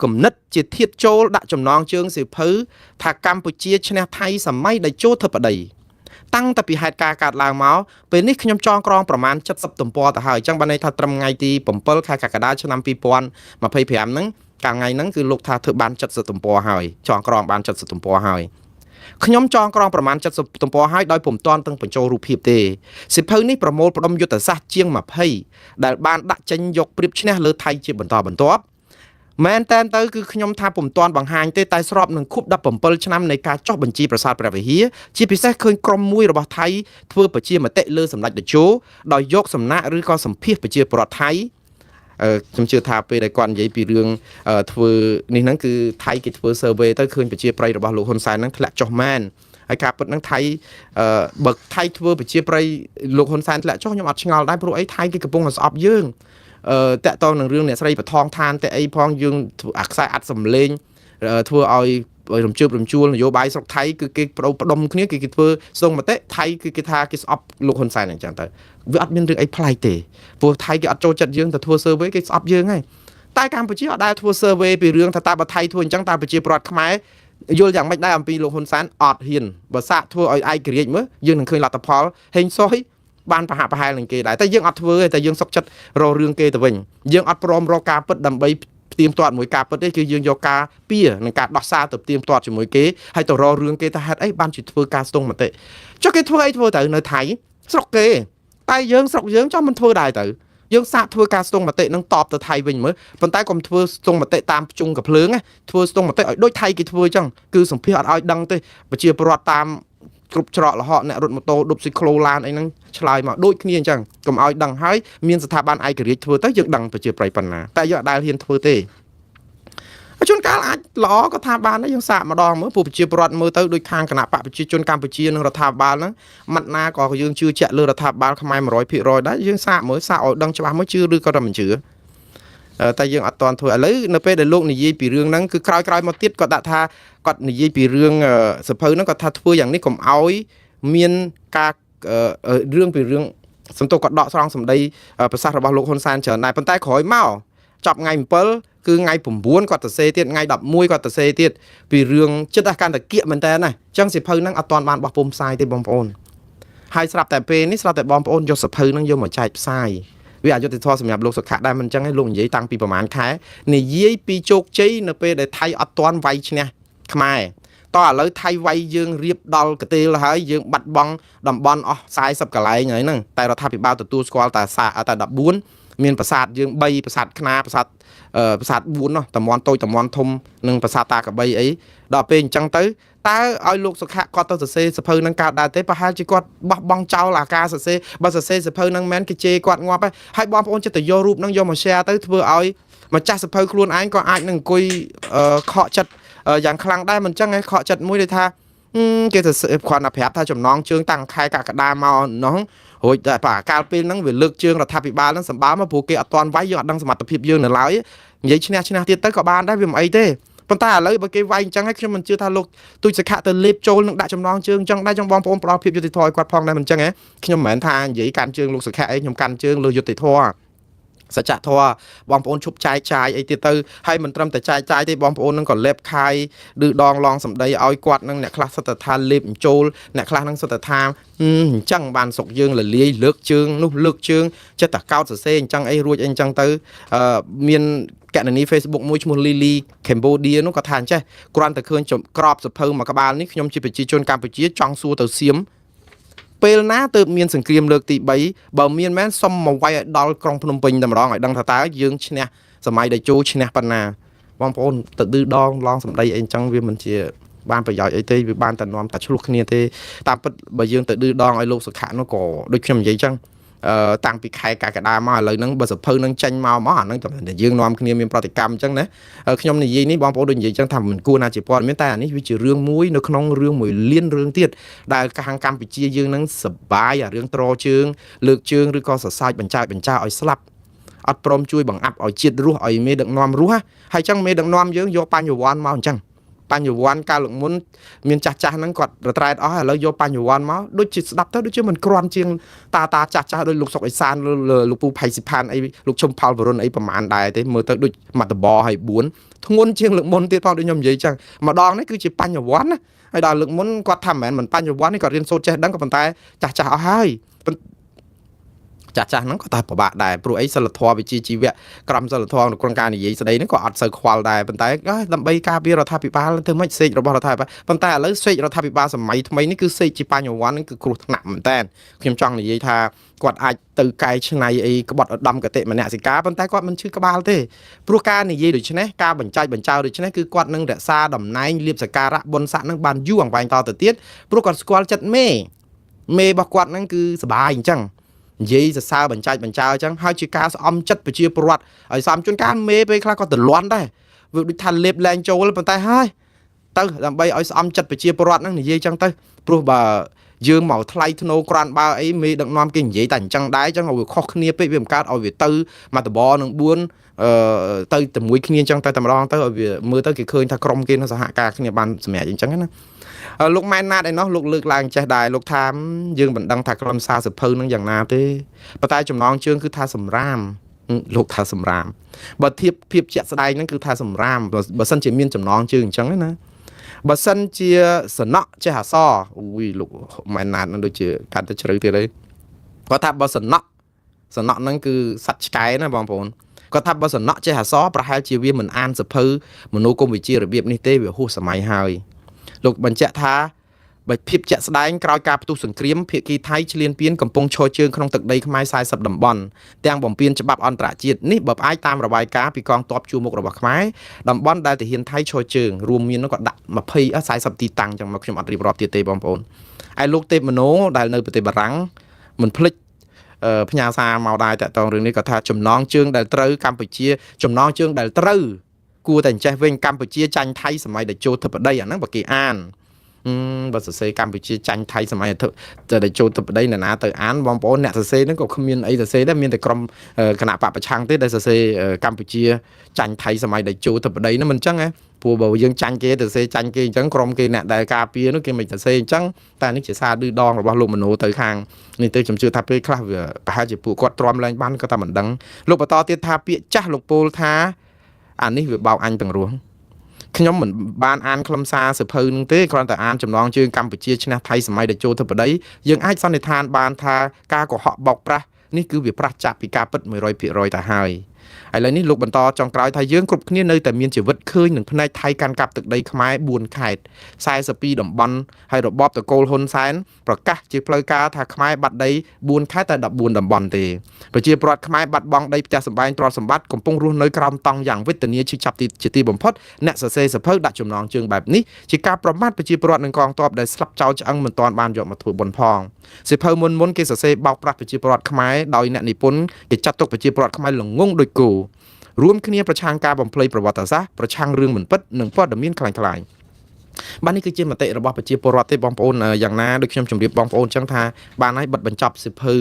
គំនិតជាធាតចូលដាក់ចំណងជើងសៀវភៅថាកម្ពុជាឈ្នះថៃសម័យតេជោធិបតីតាំងតែពីហេតុការណ៍កើតឡើងមកពេលនេះខ្ញុំចងក្រងប្រមាណ70ទំព័រទៅហើយអញ្ចឹងបានន័យថាត្រឹមថ្ងៃទី7ខែកក្កដាឆ្នាំ2025ហ្នឹងកាលថ្ងៃហ្នឹងគឺលោកថាធ្វើបាន70ទំព័រហើយចងក្រងបាន70ទំព័រហើយខ្ញុំចងក្រងប្រមាណ70ទំព័រហើយដោយពុំទាន់ទាំងបញ្ចូលរូបភាពទេសៀវភៅនេះប្រមូលផ្ដុំយុទ្ធសាស្ត្រជាង20ដែលបានដាក់ចេញយកប្រៀបឈ្នះលើថៃជាបន្តបន្ទាប់មែនតែនទៅគឺខ្ញុំថាពុំទាន់បង្ហាញទេតែស្របនឹងខួប17ឆ្នាំនៃការចុះបញ្ជីប្រាសាទព្រះវិហារជាពិសេសឃើញក្រុមមួយរបស់ថៃធ្វើប្រជាមតិលើសម្ដេចតេជោដោយយកសំណាក់ឬក៏សម្ភាសប្រជាពលរដ្ឋថៃខ្ញុំជឿថាពេលដែលគាត់និយាយពីរឿងធ្វើនេះហ្នឹងគឺថៃគេធ្វើ survey ទៅឃើញប្រជាប្រិយរបស់លោកហ៊ុនសែនហ្នឹងធ្លាក់ចុះមែនហើយការពិតហ្នឹងថៃបើថៃធ្វើប្រជាប្រិយលោកហ៊ុនសែនធ្លាក់ចុះខ្ញុំអត់ឆ្ងល់ដែរព្រោះអីថៃគេកំពុងតែស្អប់យើងតាក់ទងនឹងរឿងអ្នកស្រីបថងឋានតែអីផងយើងអាខ្សែអាត់សំលេងធ្វើឲ្យរំជើបរំជួលនយោបាយស្រុកថៃគឺគេផ្ដុំគ្នាគេធ្វើស្ទង់មតិថៃគឺគេថាគេស្អប់លោកហ៊ុនសែនអញ្ចឹងទៅវាអត់មានរឿងអីប្លែកទេព្រោះថៃគេអត់ចូលចិត្តយើងទៅធ្វើ survey គេស្អប់យើងហើយតែកម្ពុជាអត់ដែលធ្វើ survey ពីរឿងថាតើបើថៃធ្វើអញ្ចឹងតើប្រជាពលរដ្ឋខ្មែរយល់យ៉ាងម៉េចដែរអំពីលោកហ៊ុនសែនអត់ហ៊ានបើសាកធ្វើឲ្យឯករាជ្យមើលយើងនឹងឃើញលទ្ធផលហេងសុយបានប្រហាក់ប្រហែលនឹងគេដែរតែយើងអត់ធ្វើទេតែយើងសុកចិត្តរករឿងគេទៅវិញយើងអត់ព្រមរកការពិតដើម្បីផ្ទៀងផ្ទាត់មួយការពិតទេគឺយើងយកការពៀនិងការដោះសារទៅផ្ទៀងផ្ទាត់ជាមួយគេហើយទៅរករឿងគេថាហេតុអីបានជាធ្វើការស្ទង់មតិចុះគេធ្វើអីធ្វើទៅនៅថៃស្រុកគេតែយើងស្រុកយើងចង់មិនធ្វើដែរទៅយើងសាកធ្វើការស្ទង់មតិនឹងតបទៅថៃវិញមើលប៉ុន្តែកុំធ្វើស្ទង់មតិតាមជុងកភ្លើងណាធ្វើស្ទង់មតិឲ្យដូចថៃគេធ្វើអញ្ចឹងគឺសម្ភារអត់ឲ្យដឹងទេប្រជាពលរដ្ឋតាមគ្រប់ច្រកល្ហកអ្នករត់ម៉ូតូឌុបស៊ីក្លូឡានអីហ្នឹងឆ្លើយមកដូចគ្នាអញ្ចឹងកុំឲ្យដឹងហើយមានស្ថាប័នឯករាជ្យធ្វើទៅយើងដឹងប្រជាប្រិយប៉ុណ្ណាតែយើងអត់ដែលហ៊ានធ្វើទេជួនកាលអាចល្អក៏ថាបានដែរយើងសាកម្ដងមើលពួកប្រជាពលរដ្ឋមើលទៅដូចខាងគណៈបកប្រជាជនកម្ពុជានិងរដ្ឋាភិបាលហ្នឹងម៉ាត់ណាក៏យើងជឿជាក់លើរដ្ឋាភិបាលខ្មែរ100%ដែរយើងសាកមើលសាកឲ្យដឹងច្បាស់មើលជឿឬក៏តែមិនជឿតែយើងអត់ទាន់ធ្វើឥឡូវនៅពេលដែលលោកនិយាយពីរឿងហ្នឹងគឺក្រោយៗមកទៀតគាត់ដាក់ថាគាត់និយាយពីរឿងសភៅហ្នឹងគាត់ថាធ្វើយ៉ាងនេះកុំឲ្យមានការរឿងពីរឿងសន្ទុះគាត់ដកស្រង់សម្ដីប្រសាសន៍របស់លោកហ៊ុនសែនច្រើនដែរប៉ុន្តែក្រោយមកចប់ថ្ងៃ7គឺថ្ងៃ9គាត់ទៅសេទៀតថ្ងៃ11គាត់ទៅសេទៀតពីរឿងចិត្តដល់កាន់តែគៀកមែនតើណាអញ្ចឹងសៀវភៅហ្នឹងអត់ទាន់បានបោះពុំផ្សាយទេបងប្អូនហើយស្រាប់តែពេលនេះស្រាប់តែបងប្អូនយកសៀវភៅហ្នឹងយកមកចែកផ្សាយវាអយុត្តិធម៌សម្រាប់លោកសុខៈដែរមិនអញ្ចឹងឯងលោកនិយាយតាំងពីប្រហែលខែនិយាយពីជោគជ័យនៅពេលដែលថៃអត់ទាន់វាយឈ្នះខ្មែរតោះឥឡូវថៃវាយយើងរៀបដល់កទេលហើយយើងបាត់បង់តំបន់អស់40កន្លែងហើយហ្នឹងតែរដ្ឋាភិបាលទទួលស្គាល់តែ14មានប្រាសាទយើង3ប្រាសាទខ្នាប្រាសាទប្រាសាទ4នោះតំបន់តូចតំបន់ធំនិងប្រាសាទតាកបីអីដល់ពេលអញ្ចឹងទៅតើឲ្យលោកសុខៈគាត់ទៅសរសេរសភៅនឹងកើតដែរទេប្រហែលជាគាត់បោះបង់ចោលអាការសរសេរបើសរសេរសភៅនឹងមែនគេជេរគាត់ងាប់ហើយបងប្អូនចិត្តទៅយករូបនឹងយកមក share ទៅធ្វើឲ្យម្ចាស់សភៅខ្លួនឯងក៏អាចនឹងអង្គុយខកចិត្តយ៉ាងខ្លាំងដែរមិនអញ្ចឹងឯងខកចិត្តមួយដូចថាគេទៅគ្រាន់តែប្រាប់ថាចំណងជើងតាំងខែកក្កដាមកនោះរួចតែបើកាលពេលហ្នឹងវាលើកជើងរដ្ឋាភិបាលហ្នឹងសម្បើមកព្រោះគេអត់ទាន់វាយយើងអត់ដឹងសមត្ថភាពយើងនៅឡើយនិយាយឈ្នះឈ្នះទៀតទៅក៏បានដែរវាមិនអីទេប៉ុន្តែឥឡូវបើគេវាយអញ្ចឹងហើយខ្ញុំមិនជឿថាលោកទូចសុខៈទៅលេបចូលនឹងដាក់ចំណងជើងអញ្ចឹងដែរចង់បងប្អូនផ្ដល់ភាពយុត្តិធម៌ឲ្យគាត់ផងដែរមិនអញ្ចឹងហ៎ខ្ញុំមិនមែនថានិយាយកាន់ជើងលោកសុខៈអីខ្ញុំកាន់ជើងលើយុត្តិធម៌ សច្ចធម៌បងប្អូនឈប់ចែកចាយអីទៀតទៅហើយមិនត្រឹមតែចែកចាយទេបងប្អូននឹងក៏លេបខាយឌឺដងឡងសម្ដីឲ្យគាត់នឹងអ្នកខ្លះសិតតែថាលេបបញ្ចូលអ្នកខ្លះនឹងសិតតែថាអញ្ចឹងបានសុកយើងលលាយលើកជើងនោះលើកជើងចិត្តតែកោតសរសេរអញ្ចឹងអីរួចអីអញ្ចឹងទៅមានកណនី Facebook មួយឈ្មោះ Lily Cambodia នោះក៏ថាអញ្ចេះគ្រាន់តែឃើញក្របសភៅមួយក្បាលនេះខ្ញុំជាប្រជាជនកម្ពុជាចង់សួរទៅសៀមពេលណាទើបមានសង្គ្រាមលើកទី3បើមានមែនសុំមកវាយឲ្យដល់ក្រុងភ្នំពេញតែម្ដងឲ្យដឹងថាតើយើងឈ្នះសម័យតេជោឈ្នះប៉ុណ្ណាបងប្អូនទៅឌឺដងឡងសម្ដីអីអញ្ចឹងវាមិនជាបានប្រយោជន៍អីទេវាបានតែនាំតែឆ្លោះគ្នាទេតាមពិតបើយើងទៅឌឺដងឲ្យលោកសុខៈនោះក៏ដូចខ្ញុំនិយាយអញ្ចឹងតាំងពីខែកក្កដាមកឥឡូវហ្នឹងបើសភៅហ្នឹងចេញមកមកអាហ្នឹងតែយើងនាំគ្នាមានប្រតិកម្មអញ្ចឹងណាខ្ញុំនិយាយនេះបងប្អូនដូចនិយាយអញ្ចឹងថាមិនគួរណាជាព័ត៌មានតែអានេះវាជារឿងមួយនៅក្នុងរឿងមួយលានរឿងទៀតដែលខាងកម្ពុជាយើងហ្នឹងសបាយអារឿងត្រជើងលើកជើងឬក៏សរសើចបញ្ចើចបញ្ចើឲ្យស្លាប់អត់ព្រមជួយបង្អាប់ឲ្យជាតិរស់ឲ្យមេដឹកនាំរស់ហើយអញ្ចឹងមេដឹកនាំយើងយកបញ្ញវន្តមកអញ្ចឹងបញ្ញវន្តកាលលើកមុនមានចាស់ចាស់ហ្នឹងគាត់រត្រែតអស់ឥឡូវយកបញ្ញវន្តមកដូចជាស្ដាប់ទៅដូចជាមិនគ្រាន់ជាងតាតាចាស់ចាស់ដូចលោកសុកអេសានលោកពូផៃស៊ីផានអីលោកឈុំផលវរុណអីប្រហែលដែរទេមើលទៅដូចមួយតបហើយ4ធ្ងន់ជាងលើកមុនទៀតផងដូចខ្ញុំនិយាយចឹងម្ដងនេះគឺជាបញ្ញវន្តណាហើយដល់លើកមុនគាត់ថាមិនមែនមិនបញ្ញវន្តនេះគាត់រៀនសូត្រចេះដឹងក៏ប៉ុន្តែចាស់ចាស់អស់ហើយចាស់ចាស់ហ្នឹងក៏តែពិបាកដែរព្រោះអីសិលធម៌វិជ្ជាជីវៈក្រមសិលធម៌ក្នុងការនិយាយស្ដីហ្នឹងក៏អត់សូវខ្វល់ដែរប៉ុន្តែដើម្បីការពាររដ្ឋាភិបាលធ្វើម៉េចសេករបស់រដ្ឋាភិបាលប៉ុន្តែឥឡូវសេករដ្ឋាភិបាលសម័យថ្មីនេះគឺសេកជាបញ្ញវន្តហ្នឹងគឺគ្រោះថ្នាក់មែនតើខ្ញុំចង់និយាយថាគាត់អាចទៅកែច្នៃអីក្បត់ឧត្តមគតិមនសិការប៉ុន្តែគាត់មិនឈឺក្បាលទេព្រោះការនិយាយដូច្នេះការបញ្ចែកបញ្ចោដូច្នេះគឺគាត់នឹងរក្សាតំណែងលៀបសការៈបុណ្យស័ក្តិនឹងបានយូរអង្វែងតទៅទៀតព្រោះគាត់ស្គាល់ចិត្តមេរបស់គាត់ហ្នឹងគឺសបាយអញ្ចឹងនិយាយសរសើរបញ្ចែកបញ្ចើអញ្ចឹងហើយជាការស្អំចិត្តប្រជាពលរដ្ឋឲ្យសំជួនកាលមេពេលខ្លះក៏ទលាន់ដែរវាដូចថាលេបលែងចូលប៉ុន្តែហើយទៅដើម្បីឲ្យស្អំចិត្តប្រជាពលរដ្ឋហ្នឹងនិយាយអញ្ចឹងទៅព្រោះបើយើងមកថ្លៃធ្នូក្រាន់បើអីមេដឹកនាំគេនិយាយតែអញ្ចឹងដែរអញ្ចឹងឲ្យវាខុសគ្នាពេកវាមិនកើតឲ្យវាទៅមកតបនឹង4ទៅតែមួយគ្នាអញ្ចឹងទៅតែម្ដងទៅឲ្យវាមើលទៅគេឃើញថាក្រុមគេនឹងសហការគ្នាបានសម្រាប់អញ្ចឹងណាលោកម៉ែនណាតឯណោះលោកលើកឡើងចេះដែរលោកថាយើងមិនដឹងថាក្រុមសារសភៅនឹងយ៉ាងណាទេប៉ុន្តែចំណងជើងគឺថាសម្រាមលោកថាសម្រាមបើធៀបភាពជាក់ស្ដែងហ្នឹងគឺថាសម្រាមបើសិនជាមានចំណងជើងអញ្ចឹងណាបើសិនជាសំណក់ចេះអសអូយលោកម៉ែនណាតនឹងដូចជាកាន់តែជ្រៅទៀតហើយគាត់ថាបើសំណក់ហ្នឹងគឺសត្វឆ្កែណាបងប្អូនគាត់ថាបើសំណក់ចេះអសប្រហែលជាវាមិនអានសភៅមនោគមវិជ្ជារបៀបនេះទេវាហួសសម័យហើយលោកបញ្ជាក់ថាបើភាពជាក់ស្ដែងក្រោយការផ្ទុះសង្គ្រាមភាគីថៃឈ្លានពានកំពុងឈរជើងក្នុងទឹកដីខ្មែរ40តំបន់ទាំងបំពានច្បាប់អន្តរជាតិនេះបើផ្អែកតាមរបាយការណ៍ពីកងទ័ពជួរមុខរបស់ខ្មែរតំបន់ដែលទាហានថៃឈរជើងរួមមាននោះក៏ដាក់20 40ទីតាំងចឹងមកខ្ញុំអត់រៀបរាប់ទៀតទេបងប្អូនឯលោកទេពមโนដែលនៅប្រទេសបារាំងមិនភ្លេចផ្ញើសារមកដែរតាក់ទងរឿងនេះក៏ថាចំណងជើងដែលត្រូវកម្ពុជាចំណងជើងដែលត្រូវគួរតែអញ្ចេះវិញកម្ពុជាចាញ់ថៃសម័យតេជោធិបតីអាហ្នឹងបើគេអានបើសរសេរកម្ពុជាចាញ់ថៃសម័យតេជោធិបតីនរណាទៅអានបងប្អូនអ្នកសរសេរហ្នឹងក៏គ្មានអីសរសេរដែរមានតែក្រុមគណៈបពប្រឆាំងទេដែលសរសេរកម្ពុជាចាញ់ថៃសម័យតេជោធិបតីហ្នឹងមិនចឹងហ៎ព្រោះបើយើងចាញ់គេទៅសរសេរចាញ់គេអញ្ចឹងក្រុមគេអ្នកដែលការពារនោះគេមិនសរសេរអញ្ចឹងតែនេះជាសារឌឺដងរបស់លោកមโนទៅខាងនេះទៅខ្ញុំជឿថាពេលខ្លះវាប្រហែលជាពួកគាត់ទ្រាំលែងបានក៏តែមិនដឹងលោកបន្តទៀតថាពាក្យចាស់លោកពោលថាអានេះវាបោកអញទាំងរស់ខ្ញុំមិនបានអានខ្លឹមសារសភៅនឹងទេគ្រាន់តែអានចំណងជើងកម្ពុជាឈ្នះថៃសម័យតេជោធិបតីយើងអាចសន្និដ្ឋានបានថាការកុហកបោកប្រាស់នេះគឺវាប្រាស់ចាក់ពីការពិត 100% ទៅហើយឥឡូវនេះលោកបន្តចុងក្រោយថាយើងគ្រប់គ្នានៅតែមានជីវិតឃើញនឹងផ្នែកថៃកាន់កាប់ទឹកដីខ្មែរ4ខេត្ត42តំបន់ហើយរបបតកូលហ៊ុនសែនប្រកាសជាផ្លូវការថាខ្មែរបាត់ដី4ខេត្តតែ14តំបន់ទេប្រជាពលរដ្ឋខ្មែរបាត់បង់ដីផ្ទះសម្បែងទ្រព្យសម្បត្តិកំពុងរស់នៅក្រោមតង់យ៉ាងវេទនាឈឺចាប់ជាទីបំផុតអ្នកសរសេរសភៅដាក់ចំណងជើងបែបនេះជាការប្រមាថប្រជាពលរដ្ឋនិងកងទ័ពដែលស្លាប់ចោលឆ្អឹងមិនទាន់បានយកមកធ្វើបុណ្យផងសភៅមុនគេសរសេរបោកប្រាស់ប្រជាពលរដ្ឋខ្មែរដោយអ្នកនិពន្ធគេចាត់ទុកប្រជាពលរដ្ឋខ្មែរល្ងង់ដូចគោរួមគ្នាប្រឆាំងការបំភ្លៃប្រវត្តិសាស្ត្រប្រឆាំងរឿងមិនពិតនិងព័ត៌មានក្លែងក្លាយបាទនេះគឺជាមតិរបស់ប្រជាពលរដ្ឋទេបងប្អូនយ៉ាងណាដូចខ្ញុំជម្រាបបងប្អូនចឹងថាបានហើយបិទបញ្ចប់សភៅ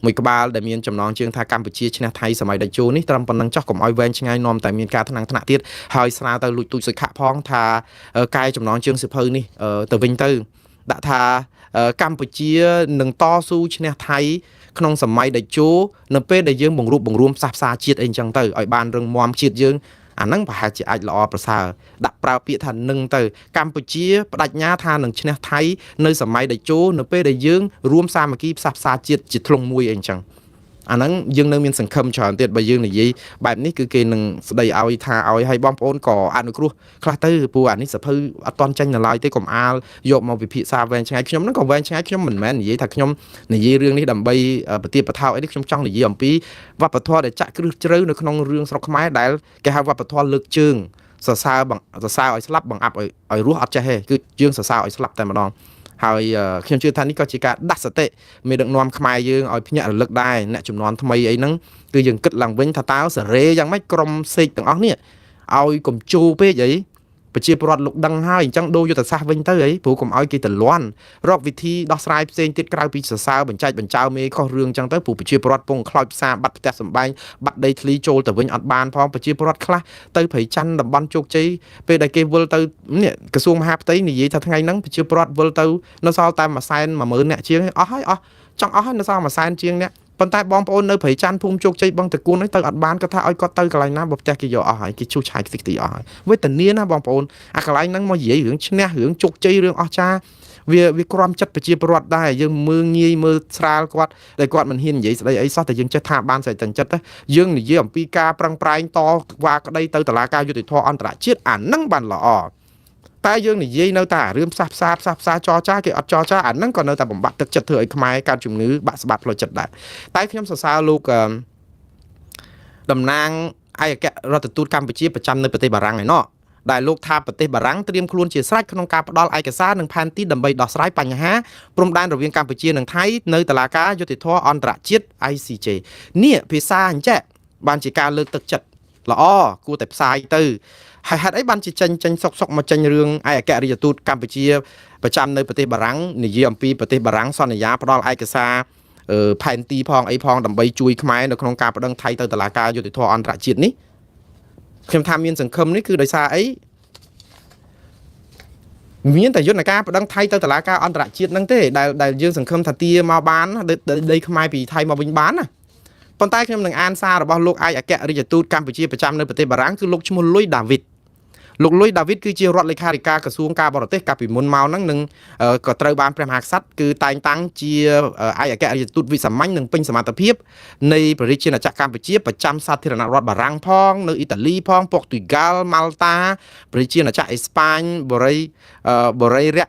មួយក្បាលដែលមានចំណងជើងថាកម្ពុជាឈ្នះថៃសម័យតេជោនេះត្រឹមប៉ុណ្ណឹងចោះកុំឲ្យវែងឆ្ងាយនាំតែមានការថ្នាំងថ្នាក់ទៀតហើយស្នើទៅលួចទូចសុខៈផងថាកែចំណងជើងសភៅនេះទៅវិញទៅដាក់ថាកម្ពុជានឹងតស៊ូឈ្នះថៃ ក្នុងសម័យតេជោនៅពេលដែលយើងបង្រួបបង្រួមផ្សះផ្សាជាតិអីចឹងទៅឲ្យបានរឹងមាំជាតិយើងអាហ្នឹងប្រហែលជាអាចល្អប្រសើរដាក់ប្រើពាក្យថានឹងទៅកម្ពុជាបដិញ្ញាថានឹងឈ្នះថៃនៅសម័យតេជោនៅពេលដែលយើងរួមសាមគ្គីផ្សះផ្សាជាតិជាធ្លុងមួយអីចឹងអាហ្នឹងយើងនៅមានសង្ឃឹមច្រើនទៀតបើយើងនិយាយបែបនេះគឺគេនឹងស្ដីឲ្យថាឲ្យឲ្យបងប្អូនក៏អនុគ្រោះខ្លះទៅព្រោះអានេះសភៅអត់តន់ចេញនៅឡើយទេកុំអាលយកមកវិភាសាវែងឆ្ងាយខ្ញុំហ្នឹងក៏វែងឆ្ងាយខ្ញុំមិនមែននិយាយថាខ្ញុំនិយាយរឿងនេះដើម្បីប្រទាបប្រថោអីនេះខ្ញុំចង់និយាយអំពីវប្បធម៌ដែលចាក់គ្រឹះជ្រៅនៅក្នុងរឿងស្រុកខ្មែរដែលគេហៅវប្បធម៌លើកជើងសរសើរបង្សរសើរឲ្យស្លាប់បង្អាប់ឲ្យរស់អត់ចេះទេគឺយើងសរសើរឲ្យស្លាប់តែម្ដងហើយខ្ញុំជឿថានេះក៏ជាការដាស់សតិមេដឹកនាំខ្មែរយើងឲ្យភ្ញាក់រលឹកដែរអ្នកចំនួនថ្មីអីហ្នឹងគឺយើងគិតឡើងវិញថាតើសេរីយ៉ាងម៉េចក្រុមសេកទាំងអស់នេះឲ្យកុំជូរពេកអីប្រជាពលរដ្ឋលោកដឹងហើយអញ្ចឹងដូរយុទ្ធសាស្ត្រវិញទៅអីព្រោះកុំឲ្យគេទៅលន់រកវិធីដោះស្រាយផ្សេងទៀតក្រៅពីសរសើរបញ្ចែកបញ្ចើមេខុសរឿងអញ្ចឹងទៅព្រោះប្រជាពលរដ្ឋពងខ្លោចផ្សារបាត់ផ្ទះសម្បែងបាត់ដីធ្លីចូលទៅវិញអត់បានផងប្រជាពលរដ្ឋខ្លះទៅព្រៃច័ន្ទតំបន់ជោគជ័យពេលដែលគេវិលទៅនេះក្រសួងមហាផ្ទៃនិយាយថាថ្ងៃហ្នឹងប្រជាពលរដ្ឋវិលទៅនៅសល់តែ110,000អ្នកជាងអស់ហើយអស់ចង់អស់ហើយនៅសល់100,000ជាងអ្នកប៉ុន្តែបងប្អូននៅព្រៃច័ន្ទភូមិជោគជ័យបឹងតកួននេះទៅអត់បានគាត់ថាឲ្យគាត់ទៅកន្លែងណាបើផ្ទះគេយកអស់ហើយគេឈូសឆាយខ្ទេចខ្ទីអស់ហើយវេទនាណាបងប្អូនអាកន្លែងហ្នឹងមកនិយាយរឿងឈ្នះរឿងជោគជ័យរឿងអស្ចារ្យវាក្រំចិត្តប្រជាពលរដ្ឋដែរយើងមើលងាយមើលស្រាលគាត់ដែលគាត់មិនហ៊ាននិយាយស្ដីអីសោះតែយើងចេះថាបានស្រេចតែចិត្តយើងនិយាយអំពីការប្រឹងប្រែងតវ៉ាក្តីទៅតុលាការយុត្តិធម៌អន្តរជាតិអាហ្នឹងបានល្អតែយើងនិយាយនៅតែរឿងផ្សះផ្សាផ្សះផ្សាចរចាគេអត់ចរចាអាហ្នឹងក៏នៅតែបំបាក់ទឹកចិត្តធ្វើឲ្យខ្មែរកើតជំងឺបាក់ស្បាតផ្លូវចិត្តដែរតែខ្ញុំសរសើរលោកតំណាងឯកអគ្គរដ្ឋទូតកម្ពុជាប្រចាំនៅប្រទេសបារាំងឯណោះដែលលោកថាប្រទេសបារាំងត្រៀមខ្លួនជាស្រេចក្នុងការផ្ដល់ឯកសារនិងផែនទីដើម្បីដោះស្រាយបញ្ហាព្រំដែនរវាងកម្ពុជានិងថៃនៅតុលាការយុត្តិធម៌អន្តរជាតិ ICJ នេះភាសាអញ្ចេះបានជាការលើកទឹកចិត្តល្អគួរតែផ្សាយទៅហើយហេតុអីបានជាចេញចេញសុកសុកមកចេញរឿងឯកអគ្គរដ្ឋទូតកម្ពុជាប្រចាំនៅប្រទេសបារាំងនិយាយអំពីប្រទេសបារាំងសន្យាផ្ដល់ឯកសារផែនទីផងអីផងដើម្បីជួយខ្មែរនៅក្នុងការប្តឹងថៃទៅតុលាការយុត្តិធម៌អន្តរជាតិនេះខ្ញុំថាមានសង្ឃឹមនេះគឺដោយសារអីមានតែយន្តការប្តឹងថៃទៅតុលាការអន្តរជាតិហ្នឹងទេដែលយើងសង្ឃឹមថាទាមកបានដីខ្មែរពីថៃមកវិញបានណាប៉ុន្តែខ្ញុំនឹងអានសាររបស់លោកឯកអគ្គរដ្ឋទូតកម្ពុជាប្រចាំនៅប្រទេសបារាំងគឺលោកឈ្មោះលុយដាវីតលោកលុយដាវីតគឺជារដ្ឋលេខាធិការក្រសួងការបរទេសកាលពីមុនមកហ្នឹងនឹងក៏ត្រូវបានព្រះមហាក្សត្រគឺតែងតាំងជាឯកអគ្គរដ្ឋទូតវិសាមញ្ញនិងពេញសមត្ថភាពនៃព្រះរាជាណាចក្រកម្ពុជាប្រចាំសាធារណរដ្ឋបារាំងផងនៅអ៊ីតាលីផងព័រទុយហ្គាល់ម៉ាល់តាព្រះរាជាណាចក្រអេស្ប៉ាញបូរីរៈ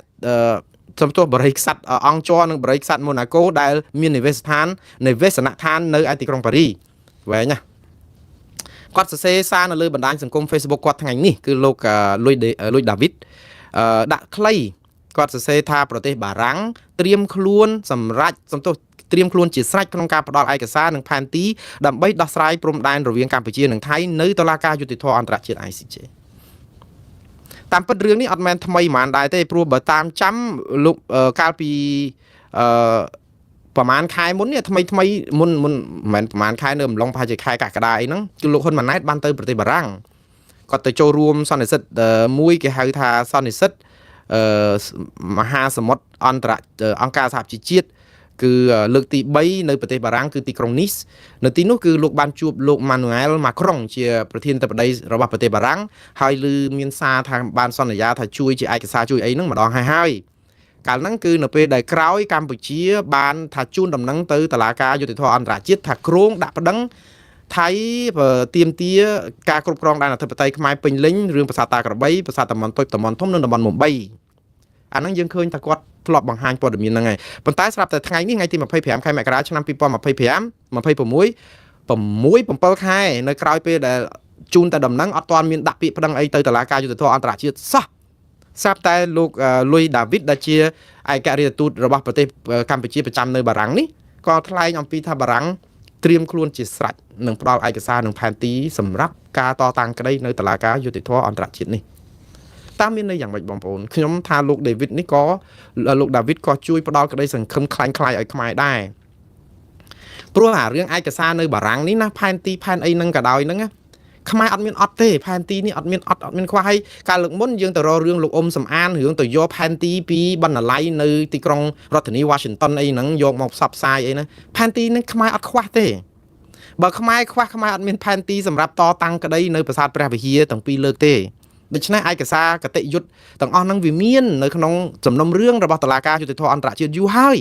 សំទោសបរិយក្សត្រអង្គជរនិងបរិយក្សត្រម៉ូណាកូដែលមាននិវេសដ្ឋាននិវេសនដ្ឋាននៅឯទីក្រុងប៉ារីវែងណាគាត់សរសេរសារនៅលើបណ្ដាញសង្គម Facebook គាត់ថ្ងៃនេះគឺលោកលុយលុយដាវីតដាក់ខ្លីគាត់សរសេរថាប្រទេសបារាំងត្រៀមខ្លួនសម្រាប់សំទោសត្រៀមខ្លួនជាស្រេចក្នុងការផ្ដល់ឯកសារនិងផែនទីដើម្បីដោះស្រាយព្រំដែនរវាងកម្ពុជានិងថៃនៅតុលាការយុត្តិធម៌អន្តរជាតិ ICJ តាមពិតរឿងនេះអត់មែនថ្មីហ្មងដែរទេព្រោះបើតាមចាំលោកកាលពីអឺប្រហែលខែមុននេះថ្មីថ្មីមុនមុនមិនមែនប្រហែលខែនៅអំឡុងប្រហែលជាខែកក្កដាអីហ្នឹងគឺលោកហ៊ុនម៉ាណែតបានទៅប្រទេសបារាំងគាត់ទៅចូលរួមសន្និសីទមួយគេហៅថាសន្និសីទអឺមហាសមុទ្រអន្តរអង្គការសហប្រជាជាតិគឺលើកទី3នៅប្រទេសបារាំងគឺទីក្រុងនីសនៅទីនោះគឺលោកបានជួបលោកម៉ានូអែលម៉ាក្រុងជាប្រធានធិបតីរបស់ប្រទេសបារាំងហើយឮមានសារថាបានសន្យាថាជួយជាឯកសារជួយអីហ្នឹងម្ដងហើយហើយកាលហ្នឹងគឺនៅពេលដែលក្រោយកម្ពុជាបានថាជូនដំណឹងទៅតុលាការយុត្តិធម៌អន្តរជាតិថាគ្រោងដាក់ប្តឹងថៃទាមទារការគ្រប់គ្រងដែនអធិបតេយ្យខ្មែរពេញលេញរឿងប្រាសាទតាក្របីប្រាសាទតំបន់តូចតំបន់ធំនិងតំបន់មុំ3អាហ្នឹងយើងឃើញថាគាត់ធ្លាប់បង្ហាញព័ត៌មានហ្នឹងហើយប៉ុន្តែស្រាប់តែថ្ងៃនេះថ្ងៃទី25ខែមករាឆ្នាំ2025 26 6 7ខែនៅក្រោយពេលដែលជូនតែដំណឹងអត់ទាន់មានដាក់ពាក្យប្តឹងអីទៅតុលាការយុត្តិធម៌អន្តរជាតិសោះស្រាប់តែលោកលុយដាវីតដែលជាឯករាជ្យទូតរបស់ប្រទេសកម្ពុជាប្រចាំនៅបារាំងនេះក៏ថ្លែងអំពីថាបារាំងត្រៀមខ្លួនជាស្រេចនឹងផ្ដល់ឯកសារនិងផែនទីសម្រាប់ការតតាំងក្តីនៅតុលាការយុត្តិធម៌អន្តរជាតិនេះតើមានន័យយ៉ាងម៉េចបងប្អូនខ្ញុំថាលោកដេវីតនេះក៏លោកដាវីតក៏ជួយផ្ដល់ក្តីសង្ឃឹមคล้ายៗឲ្យខ្មែរដែរព្រោះអារឿងឯកសារនៅបារាំងនេះណាផែនទីផែនអីហ្នឹងក៏ដោយហ្នឹងណា ខ្មែរអត់មានអត់ទេផែនទីនេះអត់មានអត់អត់មានខ្វះហើយកាលលើកមុនយើងទៅរករឿងលោកអ៊ុំសំអានរឿងទៅយកផែនទីពីបណ្ណាល័យនៅទីក្រុងរដ្ឋធានី Washington អីហ្នឹងយកមកផ្សព្វផ្សាយអីហ្នឹងផែនទីហ្នឹងខ្មែរអត់ខ្វះទេបើខ្មែរខ្វះខ្មែរអត់មានផែនទីសម្រាប់តតាំងក្តីនៅប្រាសាទព្រះវិហារទាំងពីរលើកទេដូច្នេះឯកសារគតិយុត្តទាំងអស់ហ្នឹងវាមាននៅក្នុងសំណុំរឿងរបស់តុលាការយុត្តិធម៌អន្តរជាតិយូរហើយ